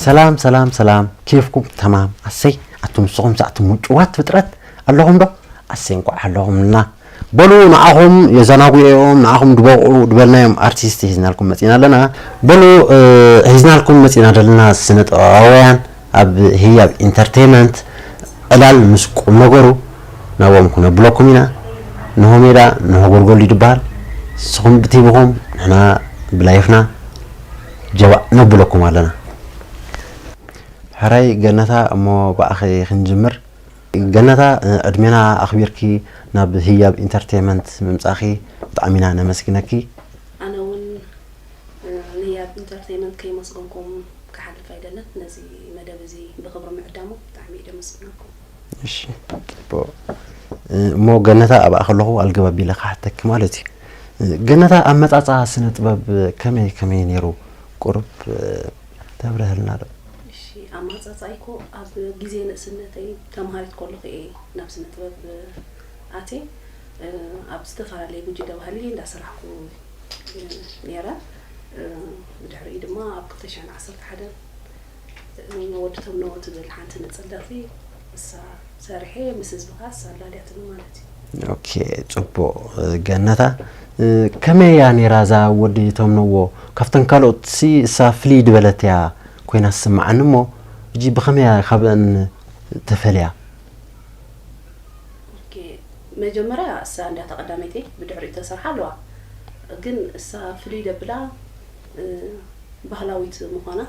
ሰላም ሰላም ሰላም፣ ኬፍኩም ተማም? ኣሰይ፣ ኣቱም ንስኹም ሳዕቱም ምጭዋት ፍጥረት ኣለኹም ዶ? ኣሰይ፣ እንኳዕ ኣለኹምና። በሉ ንዓኹም የዘናጉዕኦም፣ ንዓኹም ድበቕዑ ድበልናዮም ኣርቲስት ሒዝናልኩም መፂና ኣለና። በሉ፣ እ፣ ሒዝናልኩም መፂና ዘለና ስነ ጥበባውያን ኣብ ህያብ ኢንተርቴይመንት ዕላል ምስ ቁም ነገሩ ናብኦም ክነብለኩም ኢና። ንሆ ሜዳ፣ ንሆ ጎልጎል እዩ ዝበሃል። ንስኹም ብቲቪኹም፣ ንሕና ብላይፍና ጀባእ ነብለኩም ኣለና። ሕራይ ገነታ፣ እሞ ብኣኺ ክንጅምር። ገነታ፣ ዕድሜና ኣኽቢርኪ ናብ ህያብ ኢንተርቴይመንት ምምጻእኺ ብጣዕሚ ኢና ነመስግነኪ። ኣነ እውን፣ እ፣ ንህያብ ኢንተርቴይመንት ከይመስገንኩም ክሓልፍ ኣይደለን። ነዚ መደብ እዚ ብኽብሪ ምዕዳሙ ብጣዕሚ እየ ደመስግነኩም። እሺ፣ ጽቡቕ። እ፣ እሞ ገነታ፣ ኣብኣ ከለኹ ኣልገብ ኣቢለ ክሓተኪ ማለት እዩ። እ፣ ገነታ፣ ኣመጻጽኣ ስነ ጥበብ ከመይ ከመይ ነይሩ? ቁሩብ፣ እ፣ ተብርሀልና ዶ? እሺ፣ ኣመጻጽኣይ እኮ ኣብ ግዜ ንእስነተይ ተምሃሪት ከለኹ እየ ናብ ስነ ጥበብ ኣትየ። እ፣ ኣብ ዝተፈላለየ ጉጅለ ባህሊ እንዳሰራሕኩ ነይረ። እ፣ ብድሕሪኡ ድማ ኣብ ክልተ ሽሕን ዓሰርተ ሓደን ወዲ ተምኖ ትብል ሓንቲ ነጸላ ደርፊ እሳ ሰርሐ፣ ምስ ህዝቢ ከኣ እሳ ኣላልያትኒ ማለት እዩ። ኦኬ፣ ጽቡቕ። ገነታ፣ እ፣ ከመይ እያ ነይራ እዛ ወዲ ተምነዎ? ካብተን ካልኦት ሲ እሳ ፍልይ ዝበለት እያ ኮይና ትስምዓኒ እሞ፣ ሕጂ ብኸመይ እያ ካብአን ተፈልያ? ኦኬ፣ መጀመርያ እሳ እንዳ ተቐዳመይቲ ብድሕሪኡ ተሰርሓ ኣለዋ። ግን እሳ ፍልይ ደብላ፣ እ፣ ባህላዊት ምዃና፣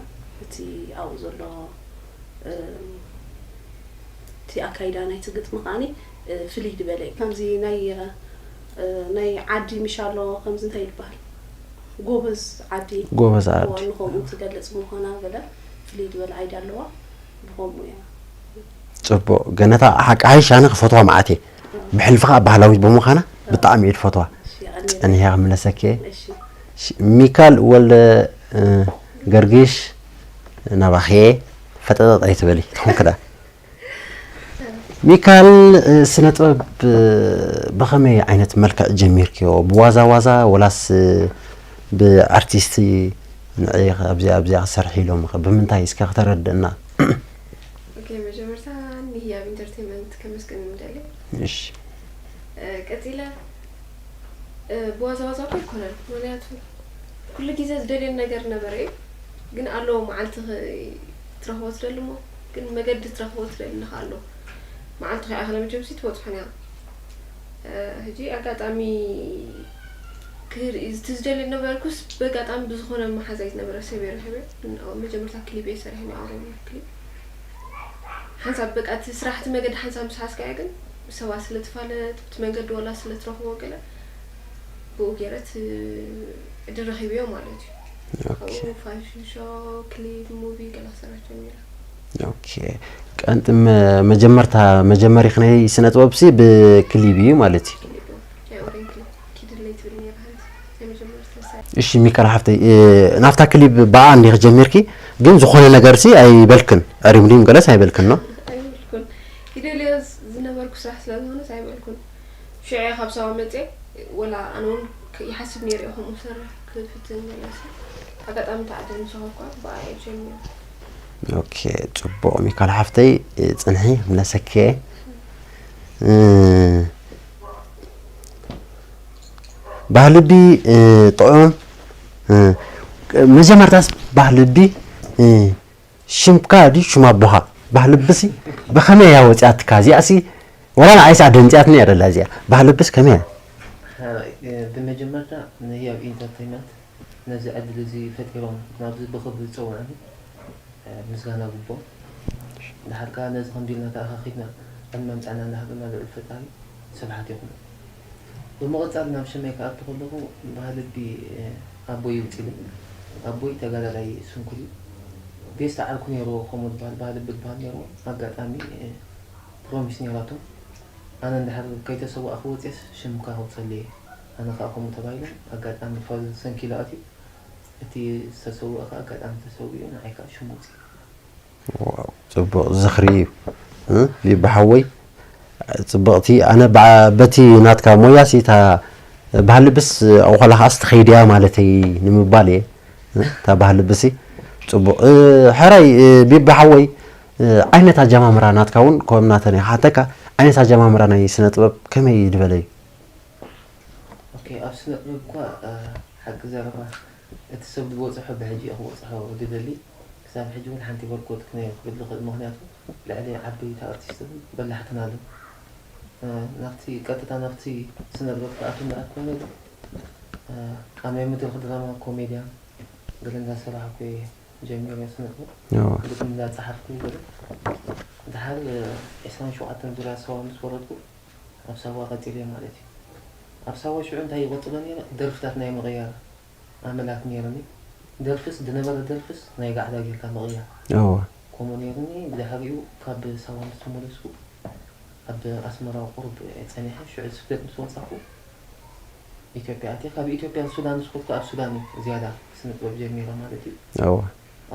እቲ ኣብኡ ዘሎ፣ እ፣ እቲ ኣካይዳ ናይቲ ግጥሚ ከዓኒ፣ እ፣ ፍልይ ዝበለ እዩ። ከምዚ ናይ፣ እ፣ ናይ ዓዲ ምሻሎ ከምዚ እንታይ ይበሃል? ጎበዝ ዓዲ። ጎበዝ ዓዲ። እዋ፣ ንኸምኡ ትገልጽ ምዃና ገለ ፍልይ ዝበለ ኣይዳ ኣለዋ። ብኸምኡ እያ። ጽቡቕ። ገነታ፣ ሓቂ ሓይሽ ኣነ ክፈትዋ መዓት እየ። ብሕልፊ ኸኣ ባህላዊት ብምዃና ብጣዕሚ እየ ዝፈትዋ። እሺ፣ የቐንየለይ። ጸኒሐ ክምለሰኪ እየ። እሺ። ሽ-፣ ሚካል ወልደ፣ እ፣ ገርግሽ፣ ናባኺ እየ። ፈጠጠጥ ኣይትበሊ፣ ትኾንኪ ደኣ። ሚካል፣ እ፣ ስነ ጥበብ፣ እ፣ ብኸመይ ዓይነት መልክዕ ጀሚርክዮ? ብዋዛ ዋዛ ወላስ፣ እ፣ ብኣርቲስቲ ንዕይ ኣብዚኣ ኣብዚኣ ክሰርሒ ኢሎም ኸ ብምንታይ እስከ ክተረድእና? ኦኬ፣ መጀመርታ ንህያብ ኢንተርቴይንመንት ከመስግን ንደሊ። እሺ። እ፣ ቀጺለ፣ እ፣ ብዋዛ ዋዛ እኮ ኣይኮነን። ምኽንያቱ ኩሉ ግዜ ዝደልየን ነገር ነበረ እዩ። ግን ኣለዎ መዓልቲ ኸ-፣ ትረኽቦ ትደሊ እሞ፣ ግን መገዲ ትረኽቦ ትደሊ ከኣ ኣሎ። መዓልቲ ከይኣኸለ መቸምሲ ትበጽሖን እያ። እ፣ ሕጂ ኣጋጣሚ ክህር-፣ እቲ ዝደልዮ ነበርኩስ ብኣጋጣሚ ብዝኾነ መሓዛይ ዝነበረ ሰብ እየ ረኺበ። መጀመርታ ክሊፕ እየ ሰሪሐ፣ ናይ ኦሮምኛ ክሊፕ። ሓንሳብ በቃ እቲ ስራሕ፣ እቲ መገዲ ሓንሳብ ምስ ሓዝካዮ ግን ብሰባት ስለ ትፋለጥ፣ ብቲ መገዲ ዋላ ስለ ትረኽቦ ገለ፣ ብኡ ገይረ እቲ ዕድል ረኺበዮ ማለት እዩ። ኦኬ። ካብኡ ፋሽን ሾው፣ ክሊፕ፣ ሙቪ ገለ ክሰርሕ ጀሚረ። ኦኬ። ቀንጢ መ-፣ መጀመርታ፣ መጀመሪኺ ናይ ስነ ጥበብሲ ብክሊፕ እዩ ማለት እዩ? ክሊፕ እዩ። ናይ ኦሬን ክሊፕ ኪድለይ ትብል ነይራ ሓንቲ ናይ መጀመርታ ስራሕ። እሺ ሚካል ሓፍተይ፣ እ፣ ናብታ ክሊፕ ብኣ እንዲኺ ጀሚርኪ፣ ግን ዝኾነ ነገርሲ ኣይበልክን፣ ዕሪም ድዩም ገለስ ኣይበልክን ነው? ኣይበልኩን። ይደልዮ ዝነበርኩ ስራሕ ስለ ዝኾነስ ኣይበልኩን። ሽዑ ካብ ሳዋ መፅየ፣ ወላ ኣነ እውን ከ-፣ ይሓስብ ነይረ እየ ከምኡ ክሰርሕ ክፍትን ገለሲ። ኣጋጣሚ ተዓደል ምስ ረኸብኳ ብኣ እየ ጀሚረ። ኦኬ፣ ጽቡቕ ሚካል ሓፍተይ፣ ጽንሒ፣ ምለሰኪ እየ። እ፣ ባህልቢ፣ እ፣ ጥዑም፣ እ፣ መጀመርታስ ባህልቢ፣ እ፣ ሽምካ ድዩ ሽም ኣቦኻ? ባህልብሲ ብኸመይ እያ ወፂኣትካ? እዚኣሲ ወላ ንዓይስ ኣደንፅያትኒ እያ ደላ እዚኣ። ባህልብስ ከመይ እያ? ሃ-፣ እ፣ ብመጀመርታ ንህያብ ኢንተርቴይንመንት ነዚ ዕድል እዚ ፈጢሮም ናብዚ ብኽብሪ ዝፀውዑኒ፣ እ፣ ምስጋና ግቦም። ደሓር ከኣ ነዚ ከምዚ ኢልና ተኣኻኺብና ዕድመ ምጻና እናሃበና ልዑል ፈጣሪ ስብሓት ይኹኖ። ብምቕጻል ናብ ሽመይ ክኣቱ ከለኹ ባህልቢ፣ እ፣ ኣቦይ ይውጽልኒ። ኣቦይ ተጋዳላይ ስንኩል እዩ። ቤስታ ዓርኩ ነይርዎ ከምኡ ዝበሃል ባህልቢ ዝበሃል ነይርዎ። ኣጋጣሚ፣ እ፣ ፕሮሚስ ነይራቶም። ኣነ እንድሕር ከይተሰዋእኩ ወጽየስ ሽምካ ከውጸለይ እየ። ኣነ ከኣ ከምኡ ተባሂሎም ኣጋጣሚ ፋዘር ሰንኪሉ ኣትዩ። እቲ ዝተሰወኣ ከኣ ኣጋጣሚ ተሰዊኡ ንዓይ ከኣ ሽሙ ወጽዩ። ዋው፣ ጽቡቕ ዝኽሪ እዩ። እ፣ ቢቢ ሓወይ፣ ጽብቕቲ። ኣነ በ-፣ በቲ ናትካ ሞያሲ እታ ባህልብስ ኣብኡ ከላ ከኣስ ትኸይድ እያ ማለተይ ንምባል እየ። እ፣ እታ ባህልብሲ ጽቡቕ። እ፣ ሕራይ፣ እ፣ ቢቢ ሓወይ፣ እ፣ ዓይነት ኣጀማምራ ናትካ እውን ከም ናተን እየ ክሓተካ። ዓይነት ኣጀማምራ ናይ ስነ ጥበብ ከመይ ዝበለ እዩ? ኦኬ፣ ኣብ ስነ ጥበብ እኳ፣ እ፣ ሓቂ ዘረባ እቲ ሰብ ዝበጽሖ ብሕጂ እየ ክበጽሖ ዝደሊ። ክሳብ ሕጂ እውን ሓንቲ በርኮት ክነ ክብል ዝኽእል፣ ምኽንያቱ ልዕሊ ዓበይቲ ኣርቲስት እውን በላሕትን ኣለዉ። እ፣ ናብቲ ቀጥታ ናብቲ ስነ ጥበብ ክኣቱ እንዳኣት ኮይነ ግን፣ እ፣ ኣብ ናይ መድረኽ ድራማ ኮሜድያን ገለ እንዳሰራሕኩ እየ ጀሚረ ስነ ጥበብ። እዎ። ግጥሚ እንዳጸሓፍኩ ገለ። ድሓር፣ እ፣ ዕስራን ሸውዓተን ዙርያ ሳዋ ምስ ወረድኩ ኣብ ሳዋ ቀጺለ ማለት እዩ። ኣብ ሳዋ ሽዑ እንታይ ይቐጽሎ ነይረ? ደርፍታት ናይ ምቕያር ኣመላት ነይርኒ። ደርፍስ፣ ዝነበረ ደርፍስ ናይ ጋዕዳ ጌርካ ምቕያር። እዎ። ከምኡ ነይርኒ። ብድሕሪኡ ካብ ሳዋ ምስ ተመለስኩ፣ ኣብ ኣስመራ ቁሩብ ጸኒሐ፣ ሽዑ ስደት ምስ ወጻኹ፣ ኢትዮጵያ ኣትየ። ካብ ኢትዮጵያ ሱዳን ዝኸድኩ ኣብ ሱዳን እዩ ዝያዳ ስነ ጥበብ ጀሚረ ማለት እዩ። እዎ።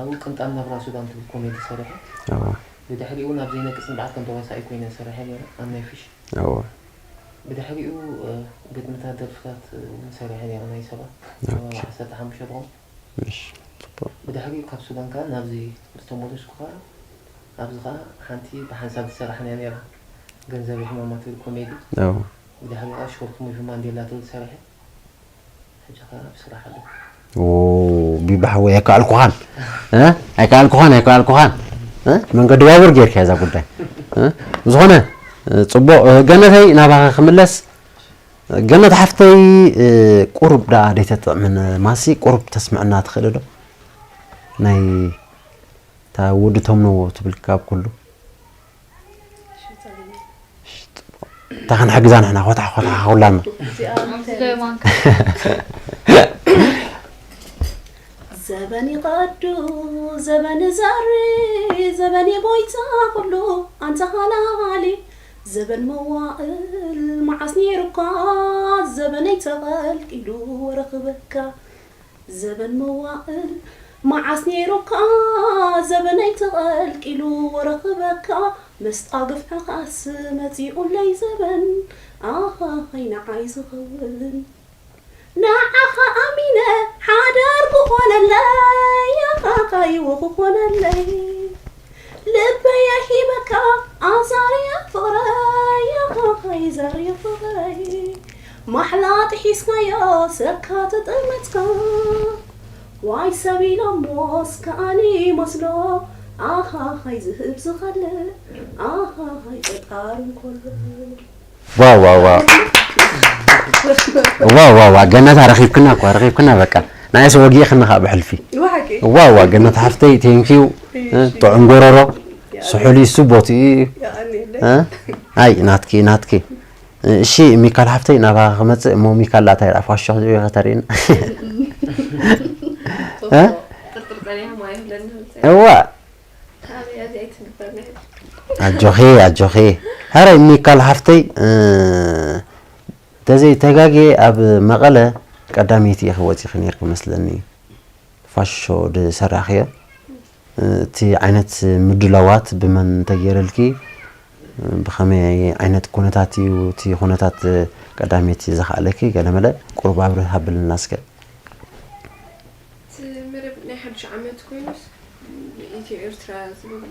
ኣብኡ ቅንጣብ ናብራ ሱዳን ትብል ኮሜዲ ሰሪሐ። እዎ። ብድሕሪኡ ናብ ዘይነቅጽ እምበኣር ከም ተዋሳኢ ኮይነ ሰሪሐ ነይረ ኣብ ናይ ፊሽ። እዎ። ብድሕሪኡ፣ እ፣ ግጥምታት፣ ደርፍታት እውን ሰሪሐ ነይረ ናይ ሰባት። ኦኬ። ዓሰርተ ሓሙሽተ ድሮም። እሺ፣ ጽቡቕ። ብድሕሪኡ ካብ ሱዳን ከኣ ናብዚ ምስ ተመለስኩ ከኣ፣ ኣብዚ ከኣ ሓንቲ ብሓንሳብ ዝሰራሕናያ ነይራ፣ ገንዘብ ሕማማ ትብል ኮሜዲ። እዎ። ብድሕሪኡ ከኣ ሾርት ሙቪ ማንዴላ ትብል ሰሪሐ። ሕጂ ከኣ ኣብ ስራሕ ኣለኹ። ኦ፣ ቢቢ ሓወይ ኣይከኣልኩኻን። እ? ኣይከኣልኩኻን፣ ኣይከኣልኩኻን። እ? መንገዲ ባቡር ጌርካ እዛ ጉዳይ። እ? ብዝኾነ፣ እ፣ ጽቡቕ፣ እ፣ ገነተይ ናባኻ ክምለስ። ገነት ሓፍተይ፣ እ፣ ቁሩብ ደኣ ደይተጥዕምን ማሲ ቁሩብ ተስምዕና ትኽእል ዶ? ናይ እታ ወዲ ተምነዎ ትብል ካብ ኩሉ። እታ ክንሕግዛ ንሕና ኾታ ኾታ ኩላና። ዘበን ይቐዱ ዘበን ዘሪ ዘበን የጎይታ ኩሉ ኣንታ ሃላሊ ዘበን መዋእል መዓስ ነይሩካ ዘበነይ ተቐልቂሉ ወረኽበካ ዘበን መዋእል መዓስ ነይሩካ ዘበነይ ተቐልቂሉ ወረኽበካ መስጣ ግፍዕኻስ መጺኡለይ ዘበን ኣሃሃይ ንዓይ ዝኸውን ንዓኻ ኣሚነ ሓዳር ክኾነለይ ኣሃሃይ ክኾነለይ ልበይ ሂበካ ኣዛርያ ፍቕረይ ኣሃሃይ ዛርያ ፍቕረይ ማሕላ ጥሒስካዮ ሰካ ተጠመትካ ዋይ ሰብ ኢሎሞስ ከኣኒ መስሎ ኣሃሃይ ዝህብ ዝኸልእ ኣሃሃይ ጠጣር እንኮሎ ዋው ዋው ዋው ዋው ዋው ዋው ገነት ኣረኺብክና እኮ ኣረኺብክና በቃ ንዓይስ ወጊእክኒ ከዓ ብሕልፊ ብሓቂ ዋው ዋው ገነት ሓፍተይ ቴንኪዩ ጥዑም ጎረሮ ስሑል ይሱ ቦትኡ እዩ የቐንየለይ እ? ኣይ ናትኪ ናትኪ እሺ ሚካል ሓፍተይ ናባኻ ክመፅእ እሞ ሚካል ላታ ይርኣ ፋሾ ዝብኢ ከተርእየና እ? ጥርጥር ጸኒሓ ማይ ይብለኒ እዋ ታበይ ኣዚ ኣይትንግበር ናይ ኣጆኺ ኣጆኺ ሀረይ ሚካል ሓፍተይ እ፣ ተዘይ ተጋጌ ኣብ መቐለ ቀዳመይቲ ኢኺ ወፂኺ ነይርኪ መስለኒ ፋሾ ዝሰራሕኽዮ እቲ ዓይነት ምድላዋት ብመን ተገይረልኪ ብኸመይ ዓይነት ኩነታት እዩ እቲ ኩነታት ቀዳመይቲ ዘኽኣለኪ ገለመለ ቁሩብ ኣብርህ ሃብልና እስከ እቲ መደብ ናይ ሓድሽ ዓመት ኮይኑስ ኢትዮ ኤርትራ ዝብል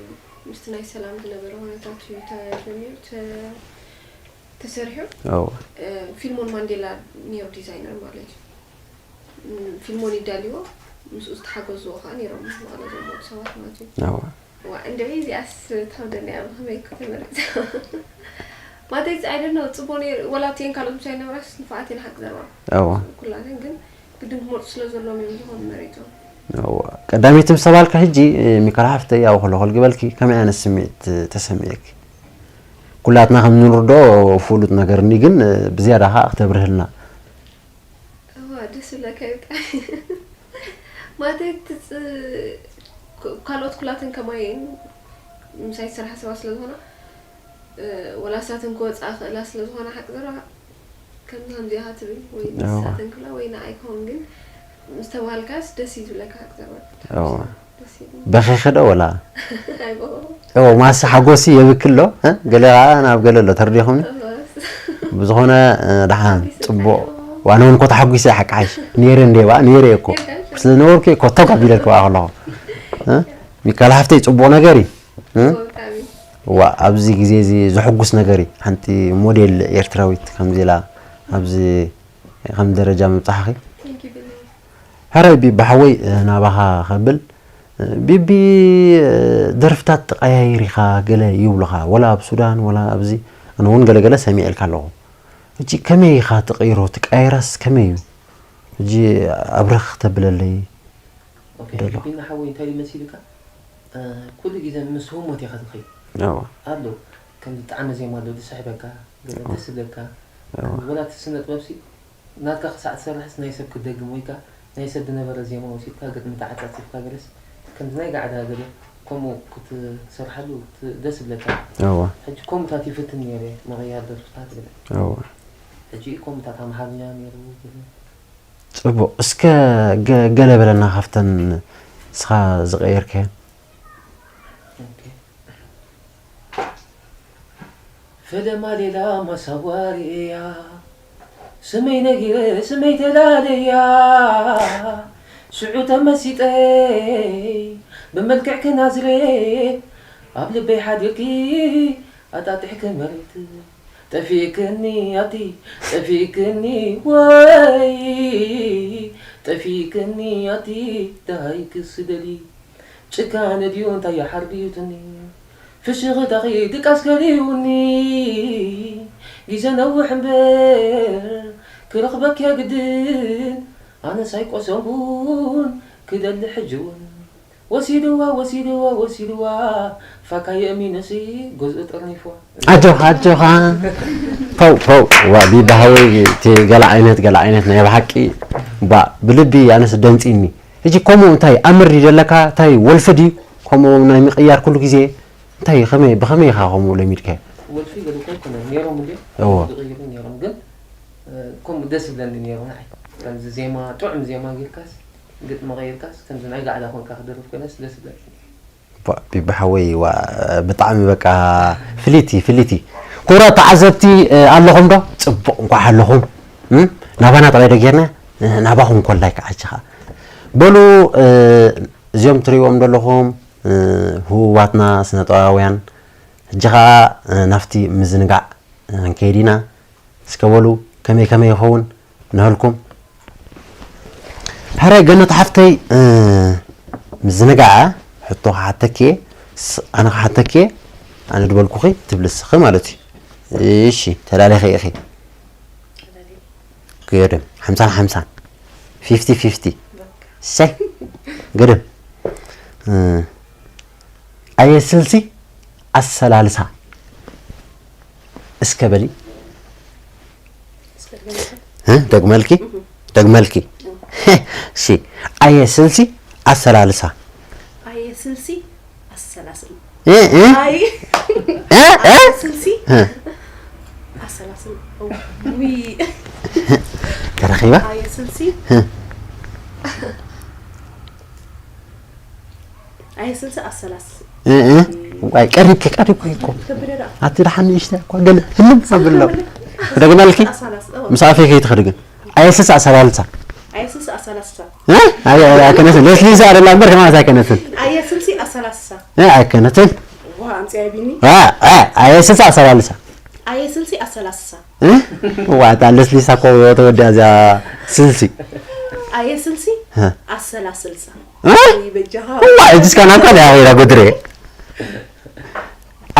ምስቲ ናይ ሰላም ዝነበረ ኩነታት እዩ ተጀሚሩ ተ- ተሰሪሑ ኦ እ፣ ፊልሞን ማንዴላ ነይሩ ዲዛይነር ማለት እዩ ም፣ ፊልሞን ይዳልዎ ምስኡ ዝተሓገዝዎ ከዓ ነይሮም መቐለ ዘለዉ ሰባት ማለት እዩ ኦ ዋ እንድዒ እዚኣስ ታውደኒ ኣብ ከመይ እኮ ተመሪፃ ማለት I don't know ፅቡቅ ነይሩ ወላ እቲኤን ካልኦት ምሳይ ነብራስ ንፋዓት ኢና ሓቂ ዘረባ ኦ ኩላተን ግን ግድን ክመርፁ ስለ ዘለዎም እዮም ዝኾኑ መሪፆም እዋ ቀዳመይቲ ምስ ተባልካ ሕጂ ሚካል ሓፍተይ ኣብ ኾለኾል ግበልኪ ከመይ ዓይነት ስምዒት ተሰሚዕኪ ኩላትና ከም ንርድኦ ፍሉጥ ነገር እኒ ግን ብዝያዳ ከዓ ክተብርህልና እዋ ደስ ይብለካ እዩ ብጣዕሚ ማለተይ ትፅ ካልኦት ኩላተን ከማይ እየን ምሳይ ዝሰርሓ ሰባት ስለ ዝኾና ወላ ንሳተን ክወፅኣ ክእላ ስለ ዝኾና ሓቂ ዘረባ ከምዚ ከምዚ ኢኻ ትብል ወይ ኣዎ። ንሳተን ክብላ ወይ ንኣይ ክኸውን ግን ምስ ተባሃልካስ ደስ እዩ ዝብለካ ሓቂ ዘረባ ኣዎ። ደስ ይብል በኺኺ ዶ ወላ ኣይበ እዎ ማሲ ሓጎሲ የብክሎ ገለ ከዓ ናብ ገለ ኣሎ ተርዲኹም ብዝኾነ ደሓን ፅቡቕ ዋነ እውን ኮ ተሓጒሰ ሓቂ ሓሽ ነይረ እንደ ባ ነይረ እኮ ስለ ነበርኩ ኮ ተጓ ቢለልኩ ከለኹ እ? ሚካል ሓፍተይ፣ ጽቡቕ ነገር እዩ። እ? ዋ፣ ኣብዚ ግዜ እዚ ዘሐጉስ ነገር እዩ። ሓንቲ ሞዴል ኤርትራዊት ከምዚ ኢላ ኣብዚ ከም ደረጃ ምብጻሕኺ። ሕራይ ቢቢ ሓወይ፣ ናባኻ ከብል፣ ቢቢ፣ ደርፍታት ትቀያይር ኢኻ ገለ ይብሉኻ፣ ወላ ኣብ ሱዳን ወላ ኣብዚ። ኣነ እውን ገለ ገለ ሰሚዐልካ ኣለኹ። ሕጂ ከመይ ኢኻ ትቕይሮ? ትቀያይራስ ከመይ እዩ? ሕጂ ኣብረኽ ተብለለይ። ኦኬ፣ ደሎ። ቢና ሓወይ፣ እንታይ እዩ መሲልካ? እ፣ ኩሉ ግዜ ምስ ህሞት ኢኻ ትኸይድ። እዋ። ኣሎ፣ ከም ዝጠዓመ ዜማ ኣሎ፣ ዝስሕበካ፣ ገለ እዋ። ደስ ዝብለካ። እዋ። ወላ እቲ ስነ ጥበብሲ፣ ናትካ ክሳዕ ትሰርሕስ ናይ ሰብ ክትደግም ወይ ከኣ ናይ ሰብ ዝነበረ ዜማ ወሲድካ ግጥሚ ተዓጻጺፍካ ገለስ፣ ከምዚ ናይ ጋዕዳ ገለ ከምኡ ክትሰርሓሉ ት-፣ ደስ ዝብለካ። እዋ። ሕጂ ከምኡታት ይፍትን ነይረ፣ ምቕያር ደርፍታት ገለ። እዋ። ሕጂ ከምኡታት ኣምሓርኛ ነይሩ ገለ። ጽቡቕ። እስከ ገ-፣ ገለ በለና ካብተን ንስኻ ዝቐየርካየን። ኦኬ። ፈለማ ሌላ ማሳዋሪ እያ፣ ስመይ ነጊረ ስመይ ተላለያ። ሽዑ ተመሲጠይ ብመልክዕኪ ናዝሬት፣ ኣብ ልበይ ሓዲርኪ ኣጣጢሕኪ መሬት። ጠፊእክኒ ኣቲ፣ ጠፊእክኒ ወይ፣ ጠፊእክኒ ኣቲ፣ ደሃይ ክስደሊ። ጭካነ ድዩ እንታይ ሓርቢዩትኒ? ፍሽኽታኺ ድቃስ ከሊኡኒ። ግዜ ነውሕ እምበር ክረኽበኪ ግድን፣ ኣነስ ኣይቆሰንኩን ክደሊ ሕጂ እውን። ወሲድዋ፣ ወሲድዋ፣ ወሲድዋ፣ ፋካ የእሚነሲ ገዝኡ ጠርኒፍዋ። ኣጆኻ፣ ኣጆኻ። ፖው፣ ፖው። ዋ፣ ቢቢ ሓወይ፣ እቲ ገለ ዓይነት፣ ገለ ዓይነት ናይ ብሓቂ፣ ባ፣ ብልቢ ኣነስ ደንጺኒ። ሕጂ ከምኡ እንታይ ኣምር ድዩ ዘለካ? እንታይ ወልፊ ድዩ? ከምኡ ናይ ምቕያር ኩሉ ግዜ እንታይ፣ ከመይ፣ ብኸመይ ኢኻ ከምኡ ለሚድካዮ? ወልፊ ገለ እኮ ኣይኮነን። ነይሮም እንድዮም። እዎ። ዝቕይሩ ነይሮም። ግን፣ እ፣ ከምኡ ደስ ይብለኒ ነይሩ ንዓይ። ከምዚ ዜማ፣ ጥዑም ዜማ ጌርካስ፣ ግጥሚ ቀይርካስ፣ ከምዚ ናይ ጋዕዳ ኮንካ ክደርፍ ከለስ ደስ ይብለኒ። ባ-፣ ቢቢ ሓወይ፣ ዋ፣ ብጣዕሚ በቃ ፍልይቲ፣ ፍልይቲ። ክቡራት ተዓዘብቲ፣ እ፣ ኣለኹም ዶ? ጽቡቕ፣ እንኳዕ ኣለኹም። እም? ናባና ጥራይ ዶ ጌርና? እ፣ ናባኹም ኮላይ ከዓጂ ኸዓ። በሉ፣ እ፣ እዚኦም ትርእይዎም ዘለኹም፣ እ፣ ህቡባትና ስነ-ጥበባውያን፣ ሕጂ ኸዓ፣ እ፣ ናብቲ ምዝንጋዕ፣ እ፣ ክንከይድ ኢና። እስከ በሉ፣ ከመይ ከመይ ይኸውን ንሃልኩም። ሕራይ ገነት ሓፍተይ፣ እ፣ ምዝንጋዕ ሕቶ ክሓተኪ እየ፣ ስ-፣ ኣነ ክሓተኪ እየ፣ ኣነ ድበልኩኺ ትብሊ እስኺ ማለት እዩ። እሺ፣ ተላሊኺ ኢኺ። ግርም፣ ሓምሳን ሓምሳን፣ ፊፍቲ ፊፍቲ። እሰይ፣ ግርም። እ፣ ኣየ ስልሲ ኣሰላልሳ። እስከ በሊ። እስከ በሊ። እ፣ ደግመልኪ? እህ። ደግመልኪ። እህ። እሺ፣ ኣየ ስልሲ ኣሰላልሳ። ኣየ ስልሲ ኣሰላስል። እ፣ እ? ኣይ። እ፣ እ? ኣየ ስልሲ እ። ኣሰላስል። ዊ። ተረኺባ? ኣየ ስልሲ። እ። ኣየ ስልሲ ኣሰላስል። እ፣ እ። ዋይ፣ ቀሪብኪ፣ ቀሪብኪ እኮ። ከበደ ደኣ። ኣቲ ደሓን ንእሽተይ እኮ ገለ ህልም ኣብል ኣሎ። ከበደ። ደግመልኪ? ኣሰላስል፣ እዎ። ምስ ኣፈይ ከይትኸዲ ግን። ኣየ ስልሲ ኣሰላልሳ። ኣየ ስልሲ ኣሰላስል። እ? ኣየ፣ ኣየ፣ ኣይከነትን። ለስሊሳ ኣይደላ እምበር፣ ከማን ኣይከነትን። ኣየ ስልሲ ኣሰላስል። እ፣ ኣይከነትን። ዋ፣ ኣምጽያ ቢኒ። እ፣ እ፣ ኣየ ስልሲ ኣሰላልሳ። ኣየ ስልሲ ኣሰላስል። እ? ዋ፣ እታ ለስሊሳ እኮ ተወዲኣ እዚኣ ስልሲ። ኣየ ስልሲ እ። ኣሰላስልሳ። እ? ወይ በጃኻ። ዋ፣ ሕጂ እስካ ናብካ ድያ ኸይዳ ጉድሬ?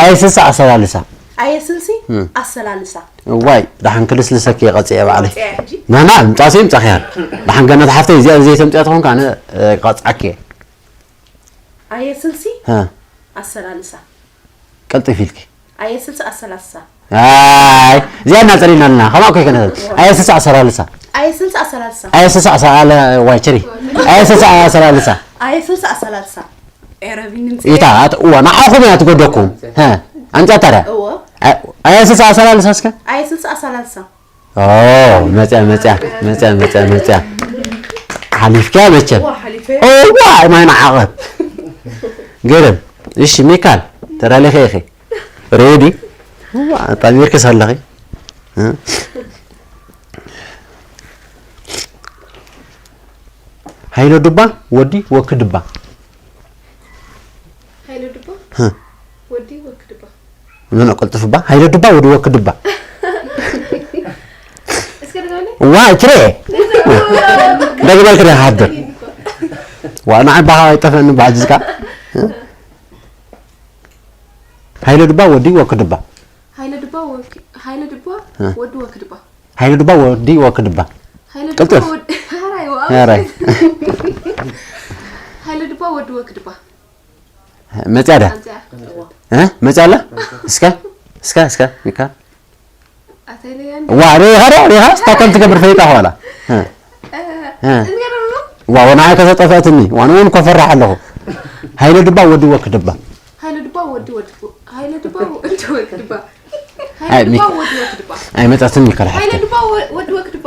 ኣየ ስልሲ ኣሰላልሳ። ኣየ ስልሲ እ። ኣሰላልሳ። ዋይ፣ ደሓን ክልስልሰኪ እየ ቀጺዐ ባዕለይ። ቀጺዐ ሕጂ? ናና፣ ምጻሲ ምጻኺ እያ። ደሓን ገነት ሓፍተይ፣ እዚኣ ዘይተምጽያ ተኾንካ ኣነ፣ እ፣ ቀጽዓኪ እየ። ኣየ ስልሲ እ። ኣሰላልሳ። ቀልጥፍ ኢልኪ። ኣየ ስልሲ ኣሰላልሳ። ኣይ፣ እዚኣ እናጸሊእና ኣለና። ከምኣ እኮ ኣይኮነትን። ኣየ ስልሲ ኣሰላልሳ። ኣየ ስልሲ ኣሰላልሳ። ኣየ ስልሲ ኣሰላለ-፣ ዋይ፣ ችሪ። ኣየ ስልሲ ኣሰላልሳ። ኣየ ስልሲ ኣሰላልሳ። ኤረ ቢኒ ምጽእ። ኢታ፣ ኣት-፣ እዋ፣ ንዓኹም እያ ትጎደኩም። ሀ፣ ኣምጽያ ታዲያ። እዎ። ኣይ-፣ ኣየ ስልሲ ኣሰላልሳ እስከ። ኣየ ስልሲ ኣሰላልሳ። ኦ፣ መጽያ፣ መጽያ፣ መጽያ፣ መጽያ፣ መጽያ። ሓሊፍክያ መቸም። ዋ፣ ሓሊፈ። እዋ፣ ማይ ንዓቐብ። ገርም። እሺ፣ ሚካል፣ ተዳሊኺ ኢኺ። ሬዲ? እዋ፣ ኣጣሚርክስ ኣለኺ። እ? ሃይለ ዱባ፣ ወዲ ወኪ ድባ። ወዲ ወክድባ። ምን ቀልጥፍባ? ሃይለ ድባ ወዲ ወክድባ። እስከ ድጋሚ። ዋ፣ ትሬ። ደግመልክ ዲኻ ሓደር? ዋ፣ ንዓይ ባኻ ኣይጠፍአኒ ባዕዝዝካ። ሃይለ ድባ ወዲ ወክድባ። ሃይለ ድባ ወኪ-፣ ሃይለ ድባ እ። ወዲ ወክድባ። ሃይለ ድባ ወዲ ወክድባ። ሃይለ ድባ ቅልጥፍ። ወዲ-፣ ሃራይ ዋ። ሃራይ። ሃይለ ድባ ወዲ ወክድባ። መጽያ ዳ? ኣንጽያ። እ? መጽያ ኣላ? እስከ፣ እስከ፣ እስከ፣ ሚካ። ኣተለያን። ዋ፣ ሪኻ ዶ? ሪኻ? ስታ ከም ትገብር ፈሊጣ ኸዋላ። እ። እ። እ። ንገረሉ። ዋ፣ ወናዓይ ከተጠፍአትኒ። ዋን እውን ኮፈራሕ ኣለኹ። ሃይለ ድባ ወዲ ወክድባ። ሃይለ ድባ ወዲ ወክድባ። ሃይለ ድባ ወዲ ወክድባ። ኣይ፣ ሃይለ ድባ ሚ-፣ ወዲ ወክድባ። ኣይመጻትኒ ከላ ሃይለ ሓፍተይ። ድባ ወ-፣ ወዲ ወክድባ።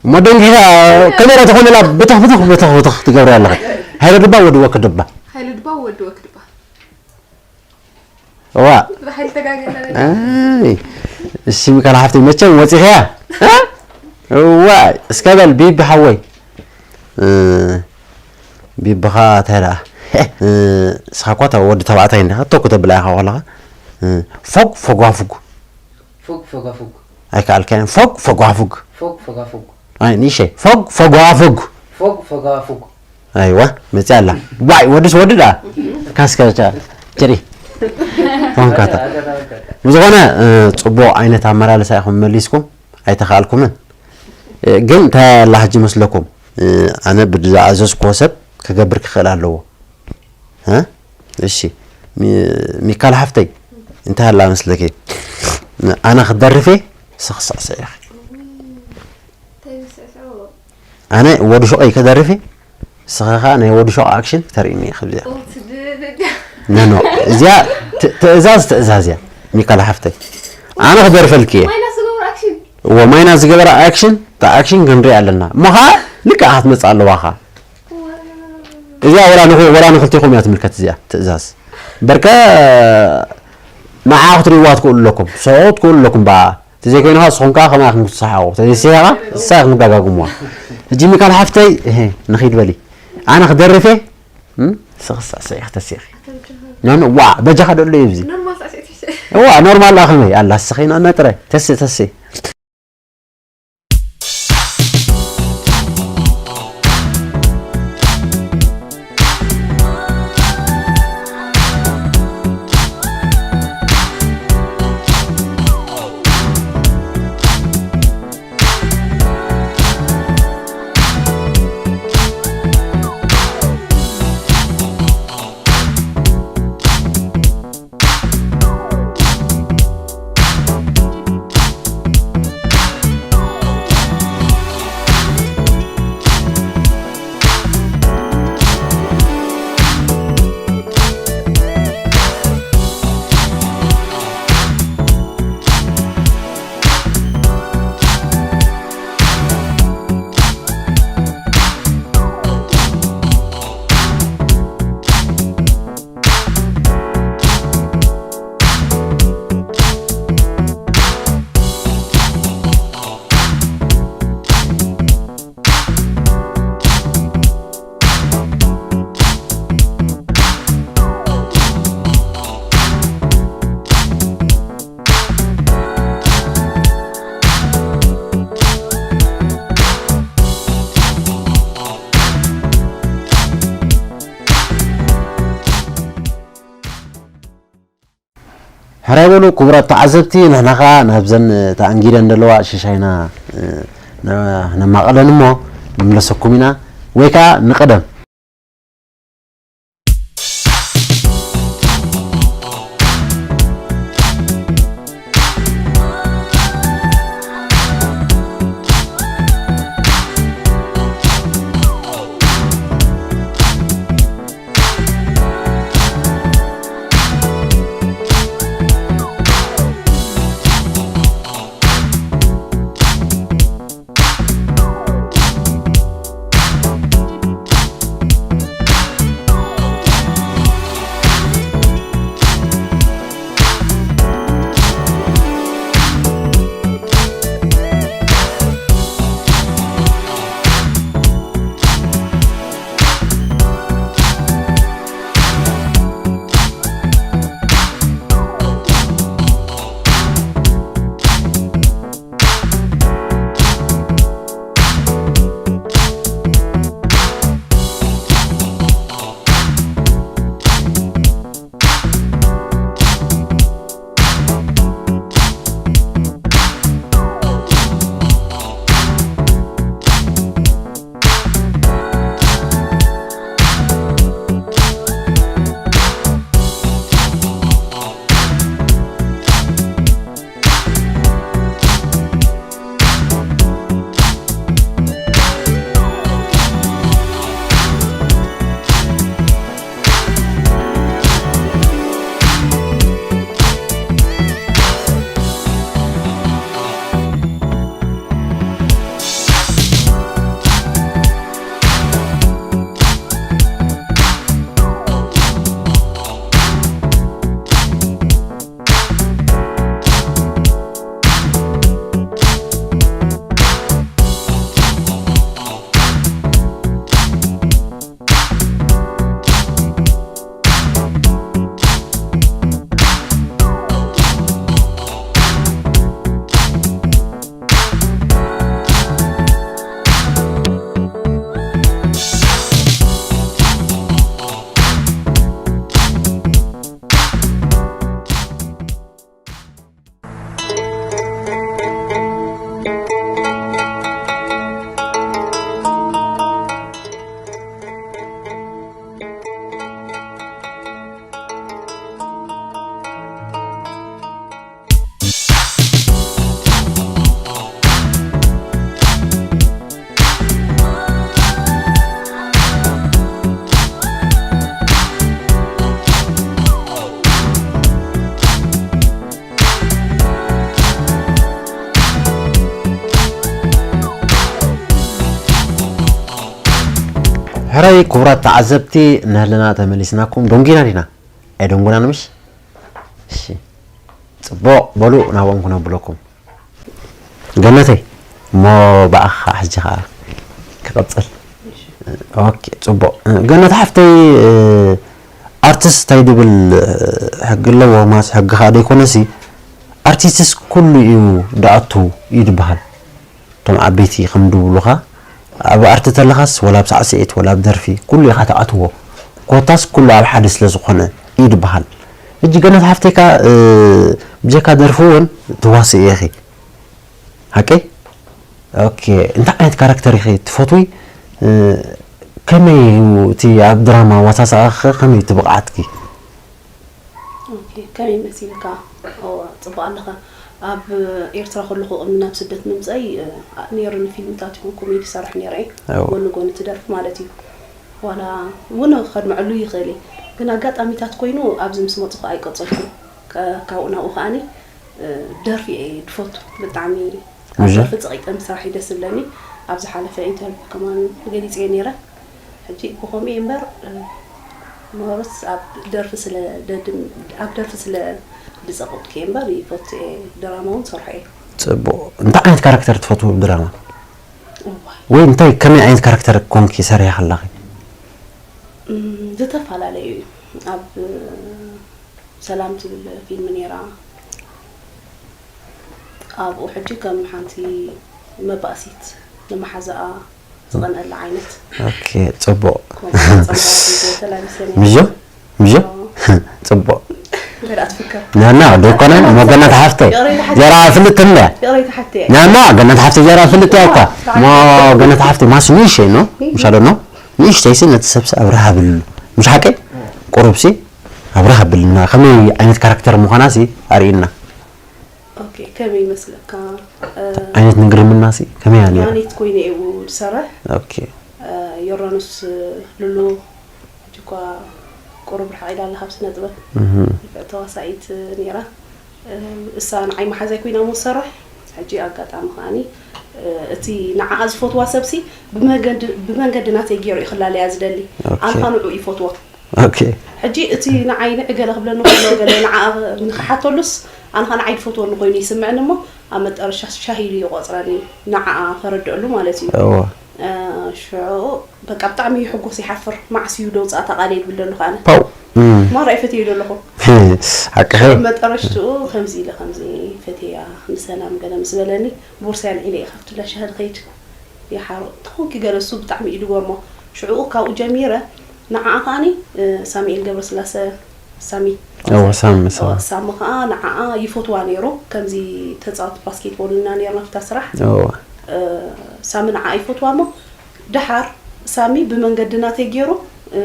እሞ ደንጊኻ ከመይ ኢላ ትኾን ኢላ ብትኽ ብትኽ ብትኽ ብትኽ ትገብሪ ኣለኻ። ሃይለ ድባ ወዲ ወክድባ። ሃይለ ድባ ወዲ ወክድባ። እዋ። ብሓይሊ ተጋገለ። ኣይ፣ እሺ፣ ሚካል ሓፍተይ፣ መቸም ወጺኽያ? እ? እዋይ፣ እስከ በል፣ ቢቢ ሓወይ። እ፣ ቢብኻ እንታይ ደኣ? እ፣ ንስኻ እኳ ወዲ ተባዕታይ እንዲኻ፣ እቶ ክተብላ ኢኻ ከለኻ። እ፣ ፎግ፣ ፎጓፉግ። ፉግ፣ ፎጋፉግ። ኣይከኣልካዮን። ፎግ፣ ፎጓፉግ። ፎግ፣ ፎጋፉግ። ኣይ፣ ንእሸ። ፎግ፣ ፎጓፉግ። ፎግ፣ ፎጋፉግ። ኣይዋ፣ መጽያ ኣላ። ዋይ፣ ወድስ ወዲ ደኣ። ካስካ ቻ-፣ ቸሪ። ሆንካታ። ኣታ፣ ኣታ፣ ኣታ፣ ኣታ። ብዝኾነ፣ እ፣ ጽቡቕ ዓይነት ኣመላልሳ ኢኹም መሊስኩም። ኣይተኻኣልኩምን። እ፣ ግን እንታይ ኣላ ሕጂ መስለኩም? እ፣ ኣነ ብዝኣዘዝኩዎ ሰብ ክገብር ክኽእል ኣለዎ። እ? እሺ። ሚ-፣ ሚካል ሓፍተይ፣ እንታይ ኣላ መስለኪ? ኣነ ክደርፍ እየ፣ ንስኺ ስዕስዒ ኢኺ። እንታይ ዝስዕስዑ? ኣነ ወዲ ሹቐይ ክደርፍ እየ፣ ንስኺ ኸኣ ናይ ወዲ ሹቕ ኣክሽን ክተርእይኒ ኢኺ ኣብዚኣ። ኦ፣ ትድድድ። ኖ፣ ኖ፣ እዚኣ ት-፣ ትእዛዝ፣ ትእዛዝ እያ፣ ሚካል ሓፍተይ። ኣነ ክደርፈልኪ እየ። ማይናስ ዝገብር ኣክሽን። እዎ፣ ማይናስ ዝገበረ ኣክሽን፣ እታ ኣክሽን ክንርኢ ኣለና። እሞ ኸኣ ልክዕ ክትመጽእ ኣለዋ ኸኣ። እዚኣ ወላ ንኹ-፣ ወላ ንኽልቲኹም እያ ትምልከት እዚኣ ትእዛዝ። በርከ ንዓ ክትርእይዋ ትክእሉ ኣለኩም፣ ሰብኣዊ ትክእሉ ኣለኩም ብኣ። ተዘይኮይኑ ኸኣ ንስኹም ከኣ ከማይ ኢኹም ክትሰሓቑ። ተዘይሰሒቓ ንሳ ኢኹም ትደጋግሙዋ። ሕጂ ሚካል ሓፍተይ፣ እሄ፣ ንኺድ በሊ። ኣነ ክደርፍ እየ፣ እም፣ ስኽሳዕ ሰይኽ ተሲኺ። ኖ፣ ኖ፣ ዋ፣ በጃኻ ደሎ እዩ ኣብዚ። ኖርማል ሳዕስዒት ይስዕስዕ። ዋ፣ ኖርማል ኣኸመይ? ኣላ፣ ስኺ፣ ኖ፣ ኖ፣ ጥራይ። ተስእ፣ ተስእ። ሕራይ በሉ ክቡራት ተዓዘብቲ፣ ንሕና ኸኣ ናብዘን ተኣንጊደን ዘለዋ ሽሻይና፣ እ፣ ነ-፣ ነማቕለን እሞ ንምለሰኩም ኢና፣ ወይ ከኣ ንቐደም። ሕራይ ክቡራት ተዓዘብቲ፣ ንህልና ተመሊስናኩም። ደንጉና ዲና? ኣይደንጉናን ምሽ? እሺ። ጽቡቕ፣ በሉ ናብኦም ክነብለኩም። ገነተይ፣ እሞ ብኣኻ ሕጂ ኸኣ ክቐጽል። ኦኬ፣ ጽቡቕ። ገነት ሓፍተይ፣ ኣርቲስት እንታይ ድብል ሕጊ ኣለዎ፣ ማስ ሕጊ ኸኣ ደይኮነሲ፣ ኣርቲስትስ ኩሉ እዩ ድኣቱ እዩ ድበሃል። እቶም ዓበይቲ ከም ድብሉኻ፣ ኣብ ኣርቲ ተለኻስ፣ ወላ ኣብ ሳዕስዒት፣ ወላ ኣብ ደርፊ፣ ኩሉ ኢኻ ትኣትዎ። ኮታስ ኩሉ ኣብ ሓደ ስለ ዝኾነ እዩ ድበሃል። ሕጂ ገነት ሓፍተይ ከኣ፣ እ፣ ብጀካ ደርፊ እውን ትዋስኢ ኢኺ። ሓቀይ? ኦኬ። እንታይ ዓይነት ካራክተር ኢኺ ትፈትዊ? እ፣ ከመይ እዩ እቲ ኣብ ድራማ ኣዋሳስኣኺ፣ ከመይ እዩ እቲ ብቕዓትኪ? ኦኬ፣ ከመይ መሲልካ? እወ፣ ጽቡቕ ኣለኻ። ኣብ ኤርትራ ከለኹ ቅድሚ ናብ ስደት ምምጸይ፣ እ፣ አ-፣ ነይሩኒ ፊልምታት ይኹን ኮሜዲ ይሰርሕ ነይረ እየ። እወ። ጎኒ ጎኒ ትደርፍ ማለት እዩ። ዋላ እውን ከድምዐሉ ይኽእል እየ። ግን ኣጋጣሚታት ኮይኑ ኣብዚ ምስ መጽኹ ኣይቀጸልኩን። ከ-፣ ካብኡ ናብኡ ከኣኒ፣ እ፣ ደርፊ እየ ድፈቱ። ብጣዕሚ ኣብ እሺ። ደርፊ ጸቒጠ ምስራሕ እዩ ደስ ዝብለኒ። ኣብ ዝሓለፈ ኢንተርቪው ከማን ገሊጸ እየ ነይረ። ሕጂ ብኸምኡ እየ እምበር፣ እ፣ ሞሮስ ኣብ ደርፊ ስለ ደድም-፣ ኣብ ደርፊ ስለ ድጸቕጥኩ እየ እምበር ይፈቱ እየ። ድራማ እውን ሰርሖ እየ። ጽቡቕ። እንታይ ዓይነት ካራክተር ትፈትዊ ኣብ ድራማ? እዋይ። ወይ እንታይ ከመይ ዓይነት ካራክተር ኮንኪ ሰሪሕኺ ኣለኺ? እም፣ ዝተፈላለዩ እዩ። ኣብ ሰላም ትብል ፊልም ነይራ። ኣብኡ ሕጂ ከም ሓንቲ መባእሲት ንመሓዛኣ ዝቐንአላ ዓይነት ኦኬ፣ ጽቡቕ። ኮሜዲ ጸምራዊት ተላቢሰ ነይረ። ምጆ? ምጆ? ኣዎ። ጽቡቕ። እንታይ ደኣ ትፍክር? ናና፣ ዶ ኮነ? እሞ ገነት ሓፍተይ። ይቕሬታ ሓፍተይ። ጀራ ፍልጥ እንደ። ይቕሬታ ሓፍተይ። ናና፣ ገነት ሓፍተይ ጀራ ፍልጥ እያ እኳ። እሞ ገነት ሓፍተይ ማስ ንእሽተይ ነው? ምሻሎ ነው? ንእሽተይ ሲ ነቲ ሰብሲ ኣብርሃ ብሉ። ምሽ ሓቀይ? ቁሩብ ሲ ኣብርሃ ብልና። ከመይ ዓይነት ካራክተር ምዃና ሲ ኣርእይና። ኦኬ፣ ከመይ ይመስለካ? እ፣ ዓይነት ንግርምና ሲ ከመይ እያ ነይራ? ተዋኒት ኮይነ እየ ዝሰርሕ። ኦኬ። እ፣ ዮርዳኖስ ሉሉ፣ ሕጂ እኳ ቁሩብ ርሕቕ ኢላ ኣላ ካብ ስነ ጥበብ። እህ። ተዋሳኢት ነይራ። እ፣ እሳ ንዓይ መሓዛይ ኮይና እሞ ትሰርሕ። ሕጂ ኣጋጣሚ ከኣኒ፣ እ፣ እቲ ንዓኣ ዝፈትዋ ሰብሲ ብመንገዲ፣ ብመንገዲ ናተይ ገይሩ እዩ ክላለያ ዝደሊ። ኦኬ። ኣንኻ ንዕኡ ይፈትዎ። ኦኬ። ሕጂ እቲ ንዓይ ንዒ ገለ ክብለኒ ከሎ፣ ገለ ንዓ ንኽሓተሉስ፣ ኣነ ኸኣ ንዓይ ዝፈትወኒ ኮይኑ ይስምዐኒ እሞ፣ ኣብ መጠረሻ ሻሂ ኢሉ ይቖጽረኒ፣ ንዓኣ ከረድአሉ ማለት እዩ። እወ። እ፣ ሽዑ በቃ ብጣዕሚ ይሕጎስ ይሓፍር፣ መዓስ እዩ ደውጻእ እታ ቃለይ ይብል ዘለኹ ኣነ። ፓው። እም። ማራ ይፈትዮ ዘለኹ። ሓቅኺ። መጠረሽትኡ ከምዚ ኢለ ከምዚ ፈትያ ንሰላም ገለ ምስ በለኒ፣ ቦርሳይ ኣልዒለ እየ ካብቲ እንዳ ሻሂ ዝኸይድ። ይሓሮ ተኾንኪ ገለ እሱ ብጣዕሚ እዩ ዝገርሞ። ሽዑኡ ካብኡ ጀሚረ ንዓኣ ከኣኒ፣ እ፣ ሳሙኤል ገብረስላሰ ሳሚ። እወ፣ ሳሚ፣ ሳሚ። እወ፣ ሳሚ ከኣ ንዓኣ ይፈትዋ ነይሩ። ከምዚ ተጻወቲ ባስኬትቦል እና ነይርና ኣብታ ስራሕ። እወ። እ፣ ሳሚ ንዓኣ ይፈትዋ እሞ፣ ደሓር ሳሚ ብመንገዲ ናተይ ገይሩ፣ እ፣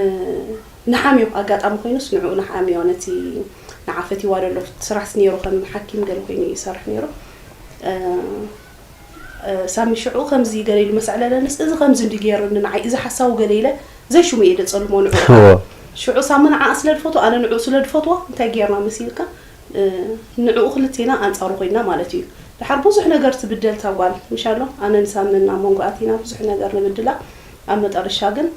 ንሓምዮ፣ ኣጋጣሚ ኮይኑስ ንዕኡ ንሓምዮ፣ ነቲ ንዓ ፈትዋ ዘሎ ስራሕስ ነይሩ፣ ከም ሓኪም ገለ ኮይኑ ይሰርሕ ነይሩ። እ፣ እ፣ ሳሚ ሽዑ ከምዚ ገለ ኢሉ መስ ኣዕለለንስ፣ እዚ ከምዚ እንዲ ገይሩኒ ንዓይ፣ እዚ ሓሳዊ ገለ ኢለ ዘይሽሙ እየ ደጸልሞ ንዕኡ። እወ። ሽዑ ሳሚ ንዓኣ ስለ ድፈትዎ፣ ኣነ ንዕኡ ስለ ድፈትዎ፣ እንታይ ገይርና መሲልካ? እ፣ ንዕኡ ክልቴና ኣንጻሩ ኮይንና ማለት እዩ። ደሓር ብዙሕ ነገር ትብደል እታ ጓል፣ ምሻሎ? ኣነ ንሳሚ ኣብ መንጎ ኣቲና ብዙሕ ነገር ንብድላ። ኣብ መጠረሻ ግን፣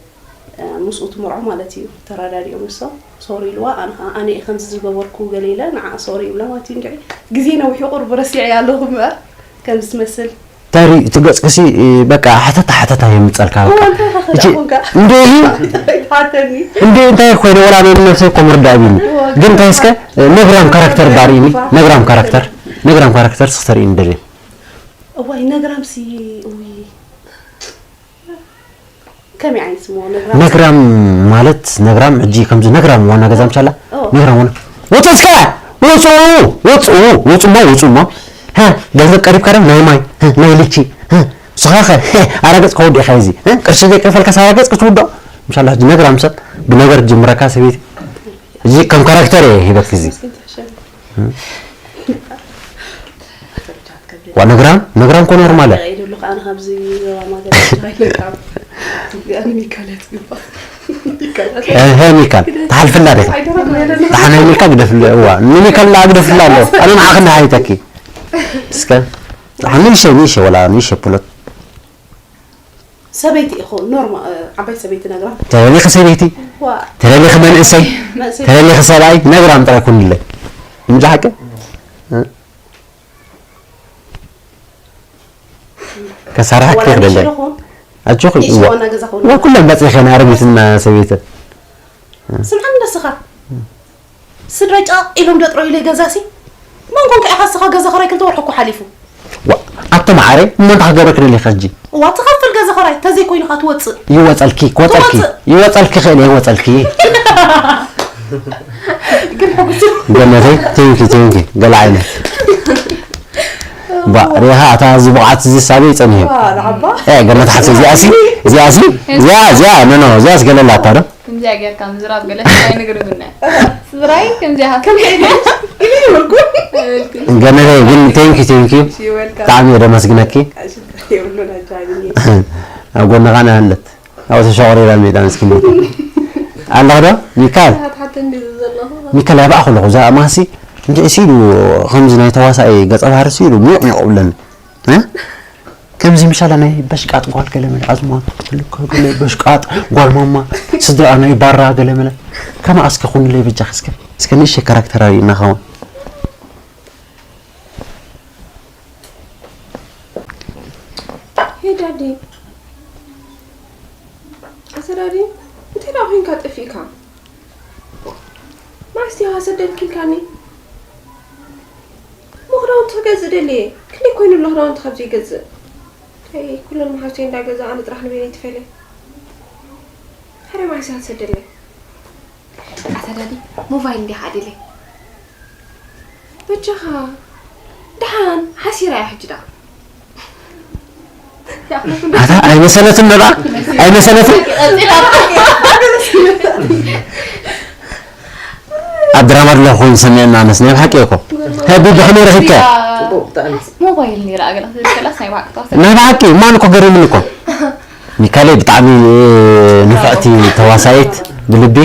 እ፣ ምስኡ ትምርዖ ማለት እዩ። ተረዳዲኦም ንሶም፣ ሶሪ ኢልዋ፣ ኣነ ኸኣ፣ ኣነ እየ ከምዚ ዝገበርኩ ገለ ኢለ፣ ንዓ ሶሪ ይብላ ማለት እዩ። እንድዒ ግዜ ነዊሑ ቁሩብ ረሲዐያ ኣለኹ እምበር፣ ከምዚ ትመስል። እንታይ ርኢ፣ እቲ ገጽክሲ፣ እ፣ በቃ፣ ሓተታ ሓተታ የምጸልካ፣ በቃ። እዋ፣ እንታይ ኢኻ እቺ፣ ከዳኹንካ? እንዴ፣ ኣይትሓተኒ። እንዴ፣ እንታይ ኮይነ፣ ወላ ኣነ ንነብሰይ እኮ ምርዳእ ቢኒ። እዋ፣ ግን እንታይ እስከ፣ እ፣ ነግራም ካራክተር ዳር ኢኒ፣ ነግራም ካራክተር፣ ነግራም ካራክተር ስኽተር ኢኒ ደልየ። እዋይ፣ ነግራምሲ፣ እውይ። ከመይ ዓይነት ስሙ ነግራም? ነግራም ማለት፣ ነግራም ሕጂ ከምዚ ነግራም ዋና ገዛ ምሻላ? ኦ። ነግራም ዋና። ወጽኡ እስከ! ወጽኡ! ወጽኡ! ወጽኡ እሞ፣ ወጽኡ እሞ። ሃ፣ ገንዘብ ቀሪብካ ዶ? ናይ ማይ፣ ሃ፣ ናይ ልቺ፣ ሃ፣ ንስኻ ኸ፣ ሃ፣ ኣረገጽ ከወዲእካ እዚ፣ ሃ፣ ቅርሺ ዘይከፈልካ ሳብ ኣረገጽ ክትውድኦ? ምሻላ ሕጂ ነግራም ሰብ ብነገር ትጅምረካ ሰበይቲ። እዚ ከም ካራክተር እየ ሂበክ እዚ። ዋ፣ ነግራም፣ ነግራም እኮ ኖርማል እያ። ይደሉ ከኣ ኣብዚ ዞባ ማገዳ ይለካ። ያኒ ሚካል ትግባ። ሚካል። እህ፣ ሚካል፣ ትሓልፍላ ዲኻ? ኣይደረግም ያለ። ደሓን ናይ ሚካል ግደፍላ፣ እዋ፣ ንሚካል ላ ግደፍላ ኣሎ። ኣነ ንዓኺ እንዳሓይተኪ። እስከ፣ ደሓን ንእሽተይ፣ ንእሽተይ፣ ወላ ንእሽተይ ፕሎት። ሰበይቲ ኢኹ ኖርማ ዓባይ ሰበይቲ ነግራ ተለሊኺ ሰበይቲ ዋ ተለሊኺ መንእሰይ መንእሰይ ተለሊኺ ሰብኣይ ነግራም ጥራይ ኩንለይ እንጂ ሓቂ ከሳርሓ ወላ ክደለ ንሽርኹ ኣጆኺ ንእሽቶ እዋ ዋና ገዛ ኾን ዋ ኩለን በፂኸን ኣረጊትና ሰበይተን ስምዓኒ ደስኻ ስድራይ ጫቕ ኢሎም ደጥረዩለይ ገዛሲ መን ኮንካ ኢኻ ስኻ ገዛ ኸራይ ክልተ ወርሒ እኮ ሓሊፉ ዋ ኣቶ መዓረይ እሞ እንታይ ክገብረኪ ደሊኺ ሕጂ እዋ ትኸፍል ገዛ ኸራይ ተዘይኮይኑ ኸዓ ትወፅእ ይወፀልኪ ክወፀልኪ ትወፅእ። ይወፀልኪ ክእል እየ ይወፀልኪ ግን ሕጉስ ገነተይ ቴንኪ ቴንኪ ገለ ዓይነት ባ ሪኻ ኣታ እዚ ብቕዓት እዚ ሳበይ ይፀንህ እዩ ንዓባ እ ገነት ሓሰ እዚኣሲ እዚኣሲ እዚኣ እዚኣ ኖ ኖ እዚኣስ ገለላታ ዶ ከምዚኣ ጌርካ ምዝራብ ገለ ኣይንግርምና ስብራይ ከምዚኣ ሃ ከምዚ ኢሉ ይብልኩ ገነተይ ግን ቴንኪ ቴንኪ ብጣዕሚ እየ ደመስግነኪ የብሉን ኣጃኒ ኣብ ጎንኻ ንሃለት ኣብቲ ሸቑሪራ ሜዳ ምስኪን ኣለኽ ዶ ሚካል ሓትሓተ እንዲ ዘለኹ ሚካል ያባእ ከለኹ እዛ ማሲ እንድዒ ሲሉ ከምዚ ናይ ተዋሳኢ ገጸ ባህሪ ሲሉ ሚቕ ሚቕ ብለኒ እ? ከምዚ ምሻላ ናይ በሽቃጥ ጓል ገለ መለ ኣዝማት ትልከ ገለ በሽቃጥ ጓል ማማ ስድራ ናይ ባራ ገለ መለ ከማ እስከ ኩንለይ በጃ እስከ እስከ ንእሽተይ ካራክተር ኣርእና ኸውን ሄይ ዳዲ ኣሰዳዲ እንታይ ደኣ ኮይንካ ጠፊእካ ማስቲ ሃሰደልኪልካኒ ምኽዳውንቲ ክገዝእ ደልየ ክንደይ ኮይኑ ኣሎ ክዳውንቲ ካብ ዘይገዝእ እንታይ ኩለን መሓውሰይ እንዳገዛ ኣነ ጥራሕ ንበይነይ ትፈልየ ሓደ ማስቲ ሃሰደለይ ኣሰዳዲ ሞባይል እንዲኻ ኣደለይ በጃኻ ደሓን ሓሲራ እያ ሕጂ ደኣ ኣታ ኣይመሰለትን ነባ ኣይመሰለትን ኣብ ድራማ ድለ ኮይኑ ሰሚዐና ኣነስ ናይ ብሓቂ እኮ ቢቢ ከመይ ረኺብካ ጽቡቅ ብጣዕሚ ሞባይል ነይራ ኣገላ ስለዝከላስ ናይ ብሓቂ ተዋሰ ናይ ብሓቂ ማን እኮ ገሪምኒ እኮ ሚካለይ ብጣዕሚ ንፍዕቲ ተዋሳኢት ብልቢ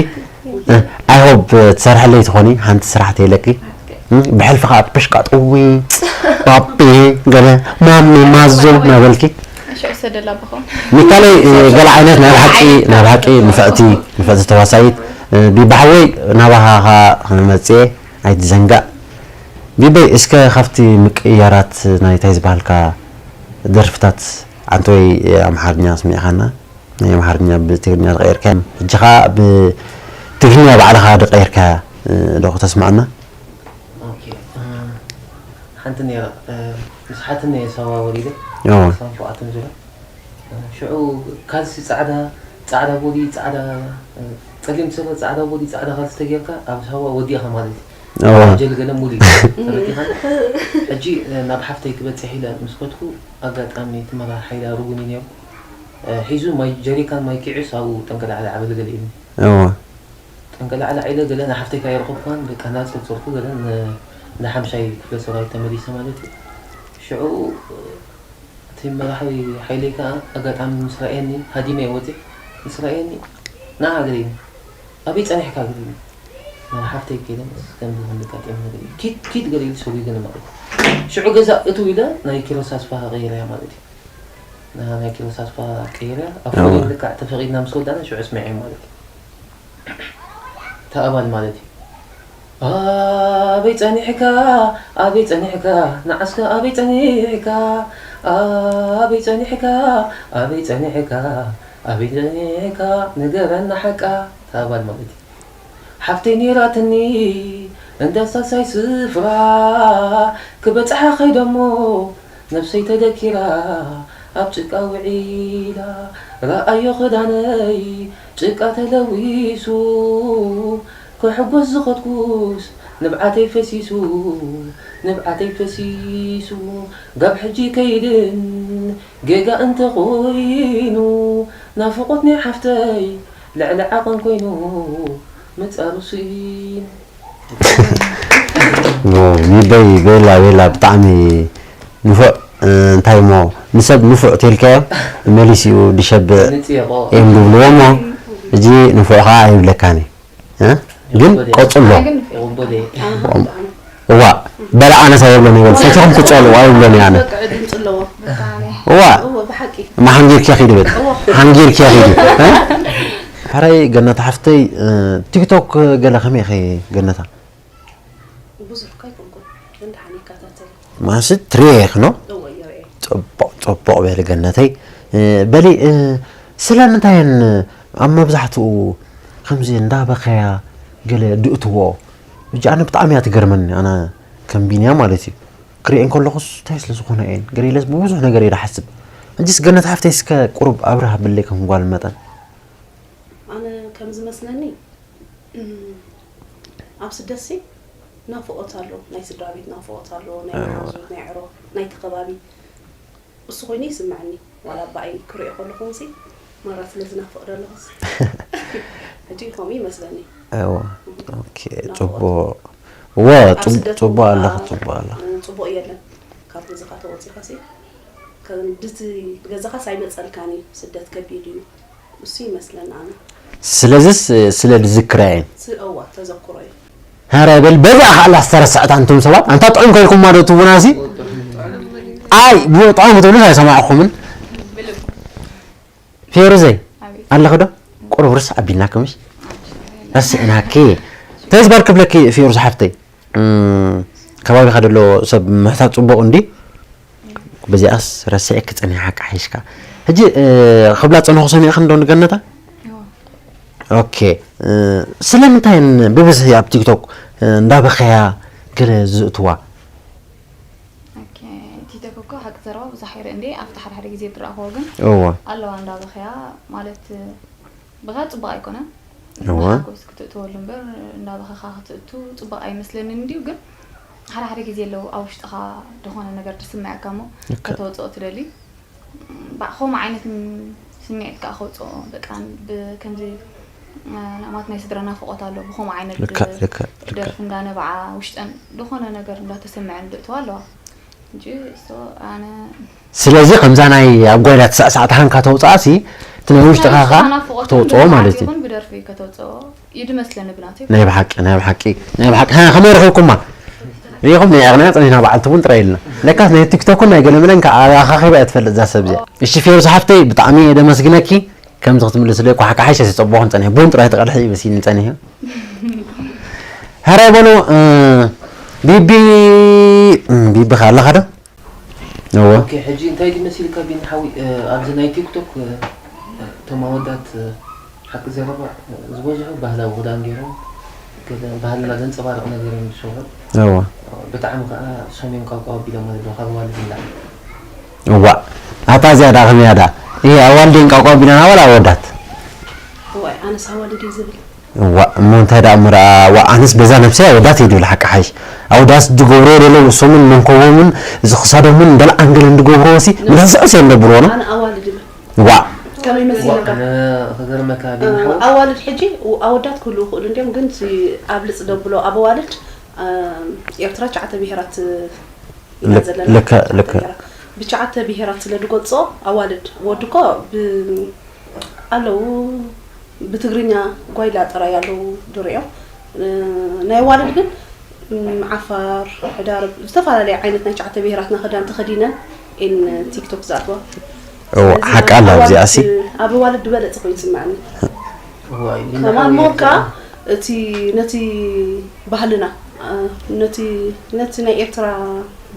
ኣይሆብ ትሰርሐለይ ትኾኒ ሓንቲ ስራሕ ተይለቂ ብሕልፊ ከዓ ብሽቃጥ እዊ ባቢ ገለ ማሚ ማዞ ናበልኪ ሽዑ ሰደላ ብኸውን ሚካለይ ገለ ዓይነት ናይ ብሓቂ ናይ ብሓቂ ንፍዕቲ ንፍዕቲ ተዋሳኢት ቢባሕወይ ናባኻ ከዓ ክንመፅእ ኣይትዘንጋእ ቢበይ እስከ ካብቲ ምቅያራት ናይ ታይ ዝበሃልካ ደርፍታት ዓንተወይ ኣምሓርኛ ስሚዕኻና ናይ ኣምሓርኛ ብትግርኛ ዝቀየርካ ሕጂ ከዓ ብትግርኛ ባዕልኻ ዝቀየርካ ዶ ክተስምዐና ሓንቲ ነራ ምስ ሓትን ሳዋ ወሪደ እዋ ሳንፎኣትን ዝብላ ሽዑ ካልሲ ፃዕዳ ፃዕዳ ቦዲ ፃዕዳ ፀሊም ስረ ፃዕዳ ቦዲ ፃዕዳ ካልሲ ተጌርካ ኣብ ሳዋ ወዲእኻ ማለት እዩ እዋ ጀልገለ ሙሉ ተረዲኻ ሕጂ ናብ ሓፍተይ ክበፅሕ ኢለ ምስ ከድኩ ኣጋጣሚ እቲ መራ ሓይላ ርጉም እዩ ነይሩ ሒዙ ማይ ጀሪካን ማይ ኪዑስ ኣብኡ ጠንቀላዕላ ዓበል ገለ ኢሉ እዋ ጠንቀላዕላ ኢለ ገለ ንሓፍተይ ካየረኸብኳን በቃ እናፀርፀርኩ ገለ ንሓምሻይ ክፍለ ሰራዊት ተመሊሰ ማለት እዩ ሽዑ እቲ መራሒ ሓይለይ ከዓ ኣጋጣሚ ምስ ረኣየኒ ሃዲመ እየ ወፂእ ምስ ረኣየኒ ንዓ ገሪኒ ኣበይ ፀኒሕካ ገሪኒ ናብ ሓፍተይ ከይደ ምስ ከምዚ ከምዚ ኣጋጢሙ ገሪኒ ኪድ ኪድ ገለ ኢሉ ሰጒግኒ ማለት እዩ ሽዑ ገዛ እትው ኢለ ናይ ኪሮስ ኣስፋሃ ቀይረያ ማለት እዩ ናይ ኪሮስ ኣስፋሃ ቀይረያ ኣብ ፍሉይ ልክዕ ተፈቒድና ምስ ወዳእና ሽዑ ስሚዐ ማለት እዩ ተቐባል ማለት እዩ ኣበይ ጸኒሕካ ኣበይ ጸኒሕካ ንዓስከ ኣበይ ጸኒሕካ ኣበይ ጸኒሕካ ኣበይ ጸኒሕካ ኣበይ ጸኒሕካ ንገረና ሓቃ ተቐባል ማለት እዩ ሓፍተይ ነይራትኒ እንዳ ሳልሳይ ስፍራ ክበጽሓ ከይደሞ ነብሰይ ተደኪራ ኣብ ጭቃ ውዒላ ረኣዮ ክዳነይ ጭቃ ተለዊሱ ክሕጎስ ዝኸድኩስ ንብዓተይ ፈሲሱ ንብዓተይ ፈሲሱ ጋብ ሕጂ ከይድን ጌጋ እንተኾይኑ ናፍቖት ናይ ሓፍተይ ልዕሊ ዓቐን ኮይኑ ምጻሩ ስኢኑ ሚበይ ቤላ ቤላ ብጣዕሚ ንፉዕ እንታይ እሞ ንሰብ ንፉዕ ተልካዮ መሊስ እዩ ድሸብዕ እዮም ዝብልዎ እሞ እጂ ንፉዕ ከዓ ኣይብለካን ግን ቆፅሎ እዋ በላ ኣነስ ኣይብሎን ይበል ሰቲኹም ክፀሉ ኣይብሎን ኣነ እዋ እዎ ብሓቂ እማ ሓንጊርኪ ኺዲ በት ሓንጊርኪ ኺዲ። ሕራይ ገነታ ሓፍተይ፣ ቲክቶክ ገለ ከመይ ኢኺ ገነታ? ብዙሕ እኳ ኣይኮንኩን፣ ግን ደሓን ይከታተል። ማንስ ትሪኦ ኢኺ ኖ? እዎ ይርኤ። ጽቡቕ ጽቡቕ በሊ ገነተይ። በሊ ስለምንታየን ኣብ መብዛሕትኡ ከምዚ እንዳበኸያ ገለ ድእትዎ? እጂ ኣነ ብጣዕሚ እያ ትገርመኒ፣ ኣነ ከም ቢንያ ማለት እዩ። ክሪኤን ከለኹስ እንታይ ስለ ዝኾነ እየን ገለ ኢለስ ብብዙሕ ነገር እየ ዝሓስብ። ሕጂስ ገነት ሓፍተይ እስከ ቁሩብ ኣብርህ ኣብለይ ከም ጓል መጠን። ኣነ ከም ዝመስለኒ ኣብ ስደትሲ ናፍቖት ኣሎ፣ ናይ ስድራ ቤት ናፍቖት ኣሎ፣ ናይ መሓዙት፣ ናይ ዕሮ፣ ናይቲ ከባቢ እሱ ኮይኑ ይስምዐኒ። ዋላ ኣባይ ክሪኦ ከለኹ ሲ ማራ ስለ ዝናፍቕ ዘለኹስ ሕጂ ከምኡ ይመስለኒ። እወ ኦኬ ጽቡቕ። እወ ጽቡቕ ኣለኻ ጽቡቕ ኣለኻ። ጽቡቕ የለን። ካብ ገዛኻ ተወጺኻ ሲ ከምድቲ ገዛኻስ ኣይመጸልካን እዩ። ስደት ከቢድ እዩ። እሱ ይመስለኒ ኣነ። ስለዚስ ስለ ዝዝክራ እየን። ስ- እዋ ተዘክሮ እዩ። ሀረ በል በዚኣ ከኣላ ዝተረስዐት ኣንቱም ሰባት ኣንታ ጥዑም ከልኩም ማዶ ትቡና ሲ ኣይ ብጥዑም ክትብሉስ ኣይሰማዕኹምን። ፌሩዘይ ኣለኺ ዶ? ቁሩብ ርስ ኣቢልናኪ ምሽ ረስዕናኪ። እንታይ ዝበል ክብለኪ ፌሩዝ ሓፍተይ፣ ከባቢኻ ደሎ ሰብ ምሕታት ጽቡቕ እንዲ። በዚኣስ ረሲዐኪ ጸኒሓ ሓቂ ሓይሽካ። ሕጂ ክብላ ጸንኹ ሰሚዕኺ እንዶ ንገነታ? ኦኬ። ስለምንታይ ብብዝሒ ኣብ ቲክቶክ እንዳበኸያ ገለ ዝእትዋ? ኦኬ፣ ቲክቶክ እኮ ሓቂ ዘረባ ብዙሕ ይርኢ እንዴ፣ ኣብቲ ሓደ ሓደ ግዜ ዝረኣኽዎ ግን እዋ ኣለዋ እንዳበኸያ ማለት ብኻ ጽቡቕ ኣይኮነን። እዋ። ብሓጎስ ክትእትወሉ እምበር እንዳበኸኻ ክትእቱ ጽቡቕ ኣይመስለንን እንድዩ፣ ግን ሓደ ሓደ ግዜ ኣለዉ ኣብ ውሽጥኻ ዝኾነ ነገር ዝስምዐካ እሞ ልክዕ። ከተውጽኦ ትደሊ። ባዕ ከምኡ ዓይነት ም- ስምዒት ከዓ ከውፅኦ በቃ ብከምዚ ናማት ናይ ስድራ ናፍቆት ኣሎ ብከምኡ ዓይነት ልክዕ ልክዕ ልክዕ ደርፊ እንዳነብዓ ውሽጠን ዝኾነ ነገር እንዳተሰምዐን ደእትዋ ኣለዋ እንጂ እሶ ኣነ ስለዚ ከምዛ ናይ ኣብ ጓይላ ተሳዕሳዕታ ሃንካ ተውፅኣ ሲ እቲ ናይ ውሽጥኻ ከዓ ክተውፅኦ ማለት እዩ። ብደርፊ ከተውፅኦ ይድመስለኒ ብናተይ ናይ ብሓቂ ናይ ብሓቂ ናይ ብሓቂ ሃ ከመይ ረኺብኩማ ሪኢኹም ናይ ኣቕንያ ፀኒሕና በዓልቲ እውን ጥራይ ኢልና ለካስ ናይ ቲክቶክን ናይ ገለመለን ከዓ ኣኻኺባ እያ ትፈልጥ እዛ ሰብ እዚኣ እሺ ፌሩዝ ሓፍተይ ብጣዕሚ እየ ደመስግነኪ ከምዚ ክትምልስለይ እኳ ሓቂ ሓይሸ ዝፀበኹን ፀኒሐ ቡን ጥራይ ተቐድሐ እዩ መሲልኒ ፀኒሐ ሃራይ በሉ ቢቢ ቢቢ ከ ኣለኻ ዶ እወ ኦኬ፣ ሕጂ እንታይ ድዩ መሲልካ ቢኒ ሓወይ፣ ኣብዚ ናይ ቲክቶክ እቶም ኣወዳት ሓቂ ዘረባ ዝበዝሑ ባህላዊ ክዳን ገይሮም ገለ ባህልና ዘንጸባርቕ ነገር እዮም ዝሸወ እወ ብጣዕሚ ከዓ ሰሜን ቋቋ ኣቢሎም ኣለዉ ካብ ኣዋልድ ንላዕሊ። እዋእ ኣታ እዚኣ ደኣ ከመይ እያ ደኣ? እሂ ኣዋልድ እየን ቋቋ ኣቢለና ዋላ ኣወዳት? እዋይ ኣነስ ኣዋልድ እየ ዝብል። እዋእ እሞ እንታይ ደኣ እሞ ደኣ ዋእ ኣነስ በዛ ነብሰይ ኣወዳት እየ ዝብል ሓቂ ሓይሽ ኣወዳት ዝገብርዎ ዘለዉ እሶምን መንኮቦምን እዚ ክሳዶምን እንደልዓን ገለን ዝገብርዎ ሲ መዳስዕስ እዮም ዘብልዎ ነው ኣነ ኣዋልድ እብል። ዋእ ከመይ መሲልካ? ኣነ ክገርመካ ቢኒ ሓወይ ኣዋልድ ሕጂ ኣወዳት ክህልዉ ይኽእሉ እንዲዮም ግን እቲ ኣብልፅ ዘብሎ ኣብ ኣዋልድ ኤርትራ ትሽዓተ ብሄራት ኢና ልክ- ዘለና ልክ- ትሽዓተ ልክ። ብሄራት። ብትሽዓተ ብሄራት ስለ ዝገልፅኦ ኣዋልድ ወዲ እኮ ብ- ኣለዉ ብትግርኛ ጓይላ ጥራይ ኣለዉ ድሪኦም ናይ ኣዋልድ ግን ም፣ ዓፋር ሕዳር ዝተፈላለየ ዓይነት ናይ ትሽዓተ ብሄራትና ክዳን ተኸዲነን እን ቲክቶክ ዝኣትዋ እዎ ሓቂ ኣላ እዚኣ ሲ ኣብ ኣዋልድ ዝበለፀ ኮይኑ ይስምዐኒ እዋይ ከማን ሞር ከዓ እቲ ነቲ ባህልና እ፣ ነቲ ነቲ ናይ ኤርትራ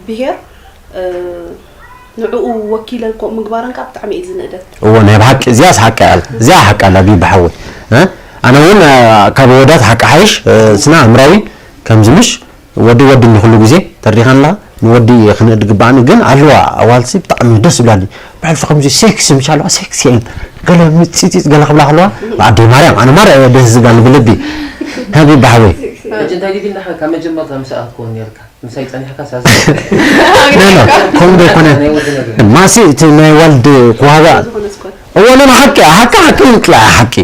ብሄር እ፣ ንዕኡ ወኪለን ከምኡ ምግባረን ከዓ ብጣዕሚ እዩ ዝንእደን እዎ ናይ ብሓቂ እዚኣስ ሓቂ ኣላ እዚኣ ሓቂ ኣላ ቢቢ ሓወይ እ? ኣነ እውን እ፣ ካብ ወዳት ሓቂ ሓይሽ እ፣ ስነ ኣእምራዊ ከምዚ ምሽ ወዲ ወዲ ንኩሉ ግዜ ተርዲኻን ኣለኻ ንወዲ ክንእድ ግባኣኒ ግን ኣለዋ ኣዋልሲ ብጣዕሚ ደስ ዝብላኒ ብሕልፊ ከምዚ ሴክሲ ምሽ ኣለዋ ሴክሲ እየን ገለ ምፂፂፅ ገለ ክብላ ከለዋ ኣደይ ማርያም ኣነ ማርያ እየ ደስ ዝብላኒ ብልቢ ቢቢ ሓወይ ሕጂ እንታይ ዲቢልና ካብ መጀመርታ ምስ ኣትኮን ነርካ ምሳይ ጸኒሕካ ሳዝ ኖ ኖ ከምኡ ዘይኮነ ናይ ወዲ ነገር ማሲ እቲ ናይ ዋልድ ክዋሃባ ዝኾነስ ኮን እዎ ኖ ኖ ሓቂ እያ ሓቂ ሓቂ ምጥላ እያ ሓቂ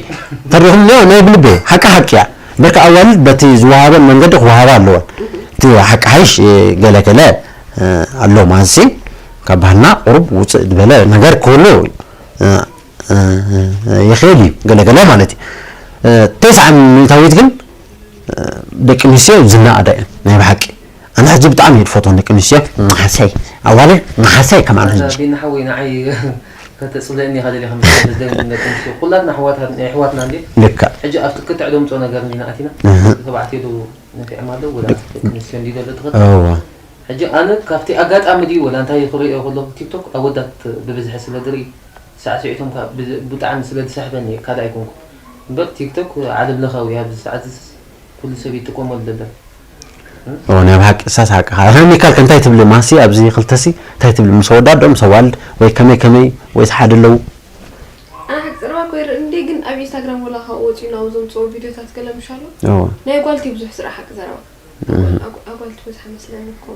ተሪኹም ኖ ናይ ብልቤ ሓቂ ሓቂ እያ በርካ ኣዋልድ በቲ ዝወሃበን መንገዲ ክወሃባ ኣለወን እቲ ሓቂ ሓይሽ ገለ ገለ ኣሎ ማሲ ካብ ባህልና ቁሩብ ውፅእ ዝበለ ነገር ክህሉ ይኽእል እዩ ገለ ገለ ማለት እዩ ተስዓ ሚእታዊት ግን ደቂ ኣንስትዮ ዝናኣዳ እየን ናይ ብሓቂ ኣነ ሕጂ ብጣዕሚ እየ ዝፈትወን ደቂ ኣንስትዮ። መሓሰይ ኣዋልድ መሓሰይ ከማን ሕጂ ቢና ሓወይ ንዓይ ከተፅለኒ ኢኻ ደሊኻ ምስ ደቂ ኣንስትዮ ኩላትና ኣሕዋትና ኣሕዋትና እንዲ ልክዕ ሕጂ ኣብቲ ክትዕ ደምፆ ነገር እንዲና ኣቲና ተባዕትዮ ዶ ነፊዕም ኣለዉ ወላ ደቂ ኣንስትዮ እንዲ ዘሎ ትኽእል እዋ ሕጂ ኣነ ካብቲ ኣጋጣሚ ድዩ ወላ እንታይ ክርእዮ ከለኹ ቲክቶክ ኣወዳት ብብዝሒ ስለ ዝርኢ ሳዕስዒቶም ብጣዕሚ ስለ ዝስሕበኒ እየ ካልእ ኣይኮንኩ እምበር ቲክቶክ ዓለም ለኻዊ ኣብዚ ሰዓት ኩሉ ሰብ ይጥቀመሉ ዘሎ እዎ ናይ ብሓቂ እሳስ ሓቅኻ። እህ ሚካል ከ እንታይ ትብሊ ማሲ ኣብዚ ክልተሲ እንታይ ትብሊ ምስ ኣወዳት ዶ ምስ ኣዋልድ ወይ ከመይ ከመይ ወይስ ሓደ ኣለዉ? ኣነ ሓቂ ዘረባ እኮ ይርኢ እንዴ ግን ኣብ ኢንስታግራም ወላ ካብኡ ወፂኡ ናብ ዘምፅኦ ቪድዮታት ገለ ምሻሎ እዎ ናይ ጓልቲ ብዙሕ ስራሕ ሓቂ ዘረባ ኣጓልቲ በዝሓ መስለኒ እኮ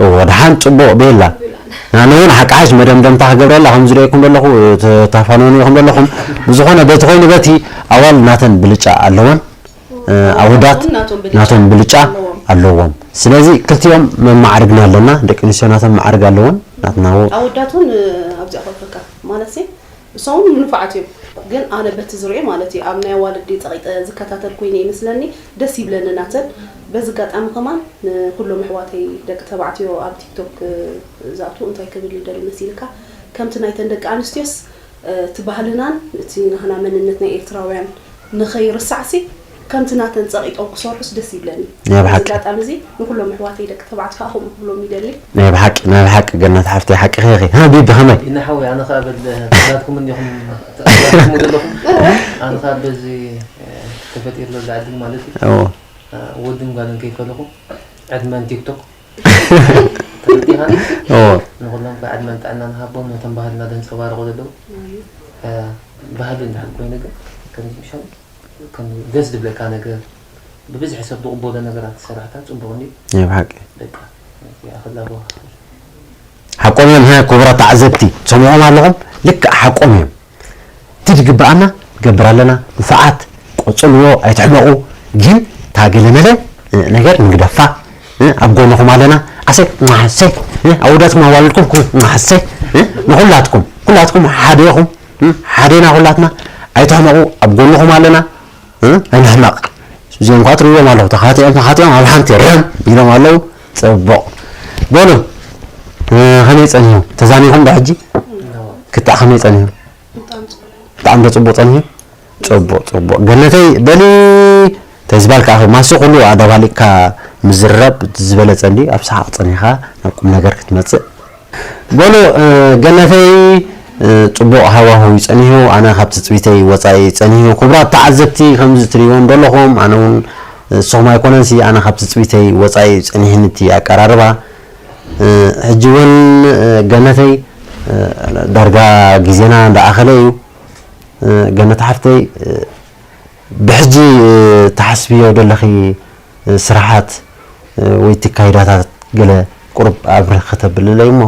እዎ ደሓን ፅቡቕ ቤላ ቢላ ኣነ እውን ሓቂ ሓሽ መደምደምታ ክገብረላ ከም ዝርእየኩም ዘለኹ ተፋነኑ ኢኹም ዘለኹም። ብዝኾነ በቲ ኮይኑ በቲ ኣዋል ናተን ብልጫ ኣለወን ኣወዳት ናቶም ብልጫ ኣለዎም። ስለዚ ክልቲኦም መማዕርግና ኣለና። ደቂ ኣንስትዮ ናቶም ማዕርግ ኣለወን ናትና ኣወዳት እውን ኣብዚኣ ከልፈካ ማለት ሲ እሶም ንፉዓት እዮም። ግን ኣነ በቲ ዝሪኦ ማለት እዩ ኣብ ናይ ኣዋልድ ድየ ፀቒጠ ዝከታተል ኮይነ ይመስለኒ። ደስ ይብለኒ ናተን። በዚ ኣጋጣሚ ከማን ንኩሎም ኣሕዋተይ ደቂ ተባዕትዮ ኣብ ቲክቶክ ዝኣትዉ እንታይ ክብል ይደሊ መሲልካ ከምቲ ናይተን ደቂ ኣንስትዮስ እቲ ባህልናን እቲ ናህና መንነት ናይ ኤርትራውያን ንኸይርሳዕሲ ከምቲ ናተን ጸቒጦም ክሰርሑስ ደስ ይብለኒ። ናይ ብሓቂ። በዚ ኣጋጣሚ እዚ ንኹሎም ኣሕዋተይ ደቂ ተባዕት ከዓ ከምኡ ክብሎም ይደሊ። ናይ ብሓቂ ናይ ብሓቂ ገነት ሓፍተይ ሓቂ ኸኺ ሃ ቢቢ ከመይ ይናሓወይ ኣነ ከዓ በል ናትኩም እንዲኹም ተኣኩም ዘለኹም ኣነ ከዓ በዚ ተፈጢሩ ዘሎ ዕድል ማለት እዩ ኦ ወድን ጓልን ከይፈለኹ ዕድመን ቲክቶክ ተፈጢኻ ኦ ንኹሎም ከዓ ዕድመን ጥዕና ንሃቦም ነቶም ባህልና ዘንፀባርቑ ዘለዉ ባህሊ እንድሕር ኮይኑ ግን ከምዚ ምሻል ከም ደስ ዝብለካ ነገር ብብዝሒ ሰብ ዝቕበሎ ነገራት ዝሰራሕካ ፅቡቕ እንዲ ናይ ብሓቂ በቃ ያኸላ ቦታ ሓቆም እዮም ሀ ክቡራት ተዓዘብቲ ትሰምዑዎም ኣለኹም ልክዕ ሓቆም እዮም እቲ ዝግብኣና ንገብር ኣለና ንፉዓት ቆፅልዎ ኣይትሕመቑ ግን ታገለ መለ ነገር ንግደፋ ኣብ ጎንኹም ኣለና ኣሰይ ማሓሰይ ኣወዳትኩም ኣዋልድኩም ማሓሰይ ንኹላትኩም ኩላትኩም ሓደ ኢኹም ሓደና ኩላትና ኣይትሕመቑ ኣብ ጎንኹም ኣለና ኣይንሕመቕ እዚኦም ከዓ ትርእዎም ኣለኹ ተኻቲዖም ተኻቲዖም ኣብ ሓንቲ ርሕም ኢሎም ኣለዉ ፅቡቕ በሉ ከመይ ፀኒሑ ተዛኒኹም ዶ ሕጂ ክታዕ ከመይ ፀኒሑ ብጣዕሚ ዶ ፅቡቕ ፀኒሑ ፅቡቕ ፅቡቕ ገነተይ በሊ ተዝባል ከዓ ማሲ ኩሉ ኣዳባሊቕካ ምዝርራብ ዝበለፀ እንዲ ኣብ ሰሓቕ ፀኒኻ ናብ ቁም ነገር ክትመፅእ በሉ ገነተይ ፅቡቕ ሃዋህው እዩ ፀኒሑ ኣነ ካብ ትፅቢተይ ወፃኢ እዩ ፀኒሑ ክቡራት ተዓዘብቲ ከምዚ ትሪእዎም ዘለኹም ኣነ እውን ንስኹም ኣይኮነንሲ ኣነ ካብ ትፅቢተይ ወፃኢ እዩ ፀኒሕኒ እቲ ኣቀራርባ ሕጂ እውን ገነተይ ዳርጋ ግዜና እንዳኣኸለ እዩ ገነት ሓፍተይ ብሕጂ ትሓስብዮ ዘለኺ ስራሓት ወይ ትካይዳታት ገለ ቁሩብ ኣብርህ ከተብልለይ እሞ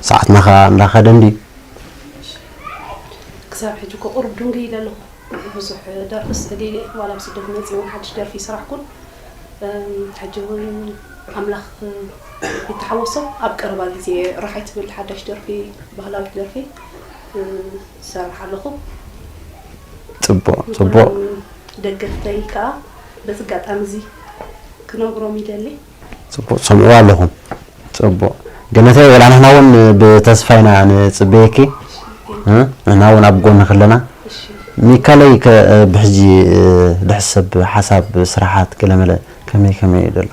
ሰዓትና ኸዓ እንዳኸደ እንድዩ። ክሳብ ሕጂ እኮ ቁሩብ ድንጉይ ኢለ ኣለኹ። ብዙሕ ደርፍስ ደልየ እየ። ዋላ ኣብ ስደት መፂእ እውን ሓድሽ ደርፊ ይስራሕኩን። ሕጂ እውን ኣምላኽ ይተሓወሶ ኣብ ቀረባ ግዜ ርሓይ ትብል ሓዳሽ ደርፊ ባህላዊት ደርፊ ዝሰርሕ ኣለኹ። ፅቡቕ ፅቡቕ። ደገፍተይ ከዓ በዚ ኣጋጣሚ እዚ ክነግሮም ይደሊ። ፅቡቕ ትሰምዕዎ ኣለኹም። ፅቡቕ ገነተይ ወላ ንሕና እውን ብተስፋ ኢና ንፅበየኪ ንሕና እውን ኣብ ጎንኺ ኣለና። ሚካለይ ከ ብሕጂ ድሕሰብ ሓሳብ ስራሓት ገለመለ ከመይ ከመይ እዩ ዘሎ?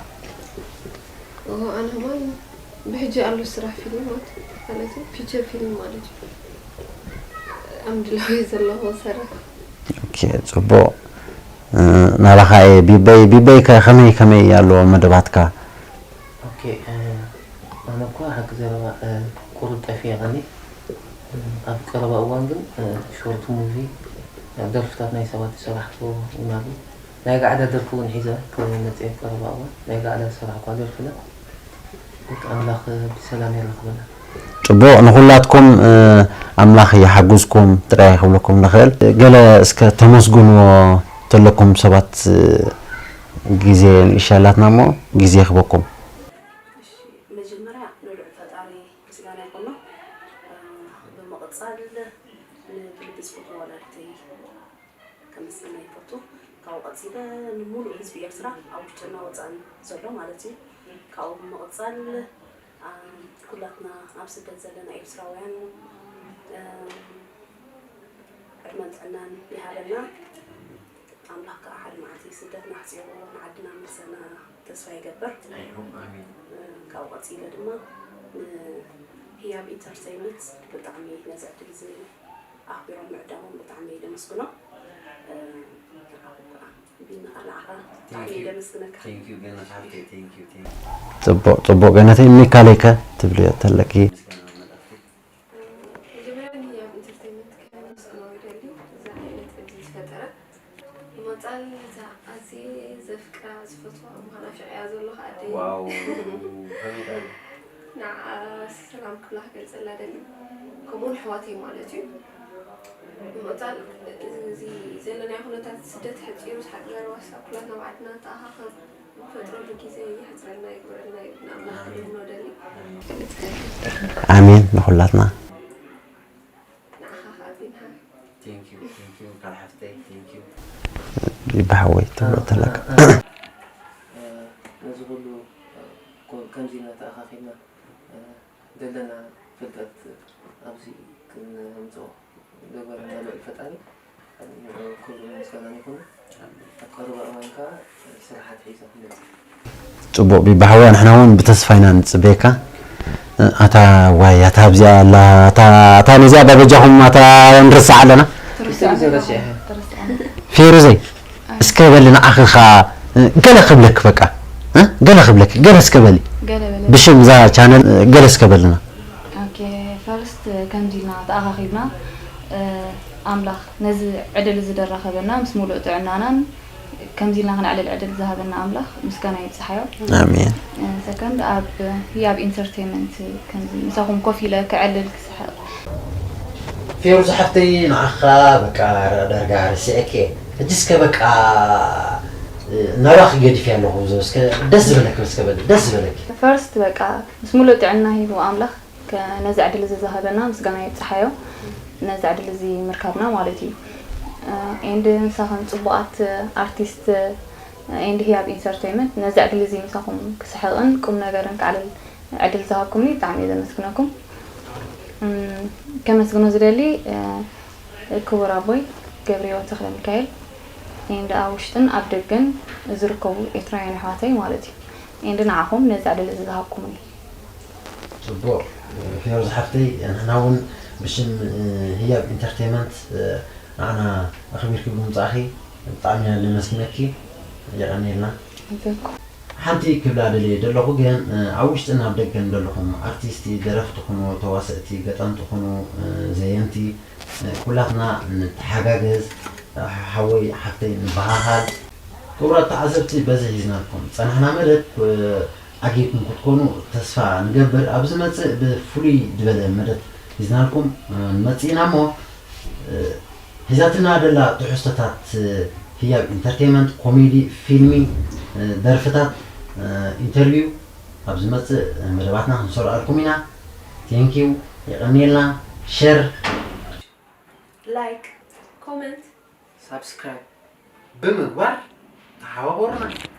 ኣነ ከማን ብሕጂ ኣሎ ስራሕ ፊልም ማለት ማለት ፊቸር ፊልም ማለት እዩ። ኣምድላዊ ዘለኹ ሰራሕ ኦኬ ፅቡቕ ናባኻ እየ ቢበይ ቢበይ ከ ከመይ ከመይ ኣሎ መደባትካ ኦኬ ኣነ እኳ ሓቂ ዘረባ ቁሩብ ጠፊኤ ቀኒ ኣብ ቀረባ እዋን ግን ሾርት ሙቪ ደርፍታት ናይ ሰባት ዝሰራሕክዎ እውን ኣሎ ናይ ጋዕዳ ደርፊ እውን ሒዘ ክመፅእ ቀረባ እዋን ናይ ጋዕዳ ዝሰራሕኳ ደርፍለ ኣምላኽ ብሰላም የራኽበና። ፅቡቕ ንኹላትኩም ኣምላኽ ይሓግዝኩም ጥራይ ክብለኩም ንኽእል። ገለ እስከ ተመስግንዎ ተለኩም ሰባት ግዜ ንእሻ ኣላትና እሞ ግዜ ክበኩም። መጀመርያ ንልዑል ፈጣሪ ምስጋና ይኹኖ። ብምቕፃል ንብልቢ ዝፈትዎ ወላዲተይ ከመስግና ይፈቱ። ካብኡ ቀፂለ ንሙሉእ ህዝቢ ኤርትራ ኣብ ውሽጥና ወፃእን ዘሎ ማለት እዩ። ካብኡ ብምቕፃል፣ አ፣ ኩላትና ኣብ ስደት ዘለና ኤርትራውያን፣ አ፣ ዕድመን ጥዕናን ይሃበና። ኣምላኽ ከዓ ሓደ መዓልቲ ስደትና ኣሕፂሩ ንዓድና መልሰና ተስፋ ይገብር። ኣይሆም ኣሜን። ካብኡ ቀፂለ ድማ ንህያብ ኢንተርቴይመንት ብጣዕሚ ነዚ ዕድል እዚ ኣኽቢሮም ምዕዳሞም ብጣዕሚ የመስግኖ። ንዓኹም ከዓ ቢና ንዓኻ ብጣዕሚ የመስግነካ። Thank you ገነት ሓፍተይ፣ thank you፣ thank you። ፅቡቕ ፅቡቕ ገነተይ፣ ሚካለይ ከ ትብልዮ ተለኪ? ምስጋና መልእኽቲ መጀመርያ ንህያብ ኢንተርቴይመንት ከመስግኖ ይደሊ፣ እዛ ዓይነት ዕድል ዝፈጠረ። ብምቕፃል ነታ ኣዝየ ዘፍቅራ ዝፈትዋ ምዃና ሽዕያ ዘለኹ ኣደይ ዋው ከመይ ዳሉ ንዓ ሰላም ክብላ ክገልፀላ ደሊ፣ ከምኡውን ኣሕዋተይ ማለት እዩ። ብምቕፃል እዚ ዘለናዮ ኩነታት ስደት ሕፂሩ ሓቂ ዘረባ ክሳብ ኩላትና ኣብ ዓድና ንተኣኻኸብ ንፈጥረሉ ግዜ የሕፅረልና ይግበረልና እዩ ንኣምላኽ ክንብሎ ደሊ። ኣሜን ንኹላትና። ንዓኻ ከዓ ቢንሃ Thank you፣ thank you፣ ካል ሓፍተይ፣ thank you። ይበሓወይ ትብሎ ተለካ። ነዚ ኩሉ ከምዚ ኢልና ተኣኻኺብና ዘለና ፍልጠት ኣብዚ ክነምፅኦ ዝገበረና ልዑል ፈጣሪ ንዕኡ ክብርን ምስጋናን ይኹን። ኣብ ቀረባ እዋን ከዓ ስራሓት ሒዛ ክትመፅእ። ፅቡቕ ቢባሕዋ ንሕና እውን ብተስፋ ኢና ንፅበየካ። ኣታ ዋይ ኣታ ኣብዚኣ ኣላ ኣታ ኣታ ነዚኣ ባበጃኹም ኣታ ንርስዓ ኣለና። ክልተ ግዜ ረሲዐ። ፌሩዘይ እስከ በሊ ንዓኺ ኸዓ ገለ ክብለኪ በቃ እ? ገለ ክብለኪ ገለ እስከ በሊ ገለ በለ ብሽም እዛ ቻነል ገለ እስከ በልና። ኦኬ ፈርስት ከምዚ ኢልና ተኣኻኺብና እ፣ ኣምላኽ ነዚ ዕድል እዚ ደራኸበና ምስ ሙሉእ ጥዕናናን ከምዚ ኢልና ክነዕልል ዕድል ዝሃበና ኣምላኽ ምስጋና ይብፅሓዮ። ኣሜን። ሰከንድ ኣብ ህያብ ኢንተርቴይመንት ከምዚ ምሳኹም ኮፍ ኢለ ክዕልል ክስሕቕ ፌሩዝ ሓፍተይ ንዓኻ በቃ ዳርጋ ረሲዐኪ እየ። ሕጂ እስከ በቃ ናባኺ ገዲፈያ ኣለኹ። እስከ ደስ ዝበለኪ እስከ በሊ ደስ ዝበለኪ። ፈርስት በቃ ምስ ሙሉእ ጥዕና ሂቡ ኣምላኽ ከ- ነዚ ዕድል እዚ ዝሃበና ምስጋና ይብፅሓዮ። ነዚ ዕድል እዚ ምርካብና ማለት እዩ። ኤንድ ምሳኽን ፅቡቓት ኣርቲስት ኤንድ ህያብ ኢንተርቴይመንት ነዚ ዕድል እዚ ምሳኹም ክስሕቕን ቁም ነገርን ክዓልል ዕድል ዝሃብኩምኒ ብጣዕሚ እየ ዘመስግነኩም። እም፣ ከመስግኖ ዝደሊ እ፣ ክቡር ኣቦይ ገብረህይወት ተኽለሚካኤል ኤንድ ኣብ ውሽጥን ኣብ ደገን ዝርከቡ ኤርትራውያን ኣሕዋተይ ማለት እዩ። ኤንድ ንዓኹም ነዚ ዕድል እዚ ዝሃብኩምኒ። ፅቡቕ ፌሩዝ ሓፍተይ ንሕና እውን ብሽም ህያብ ኢንተርቴይመንት ንዓና ኣኽቢርኪ ብምምፃእኺ ብጣዕሚ ኢና ነመስግነኪ። የቐንየልና። ኣጆኩም። ሓንቲ ክብላ ደልየ ዘለኹ ግን ኣብ ውሽጥን ኣብ ደገን ዘለኹም ኣርቲስቲ ደረፍቲ ኩኑ ተዋሰእቲ ገጠምቲ ኩኑ ዘየምቲ ኩላትና ንተሓጋገዝ ሓወይ ሓፍተይ ንበሃሃል። ክቡራት ተዓዘብቲ በዚ ሒዝናልኩም ዝፀናሕና መደብ ዓጊብኩም ክትኮኑ ተስፋ ንገብር። ኣብ ዝመፅእ ብፍሉይ ዝበለ መደብ ሒዝናልኩም ንመፅእ ኢና እሞ ሒዛትና ደላ ትሕዝቶታት ህያብ ኢንተርቴይመንት፣ ኮሜዲ፣ ፊልሚ፣ ደርፍታት፣ ኢንተርቪው ኣብ ዝመፅእ መደባትና ክንሰርኣልኩም ኢና። ቴንኪው የቐንየልና። ሸር ላይክ ኮመንት ሳብስክራይብ ብምግባር ተሓባበሩና።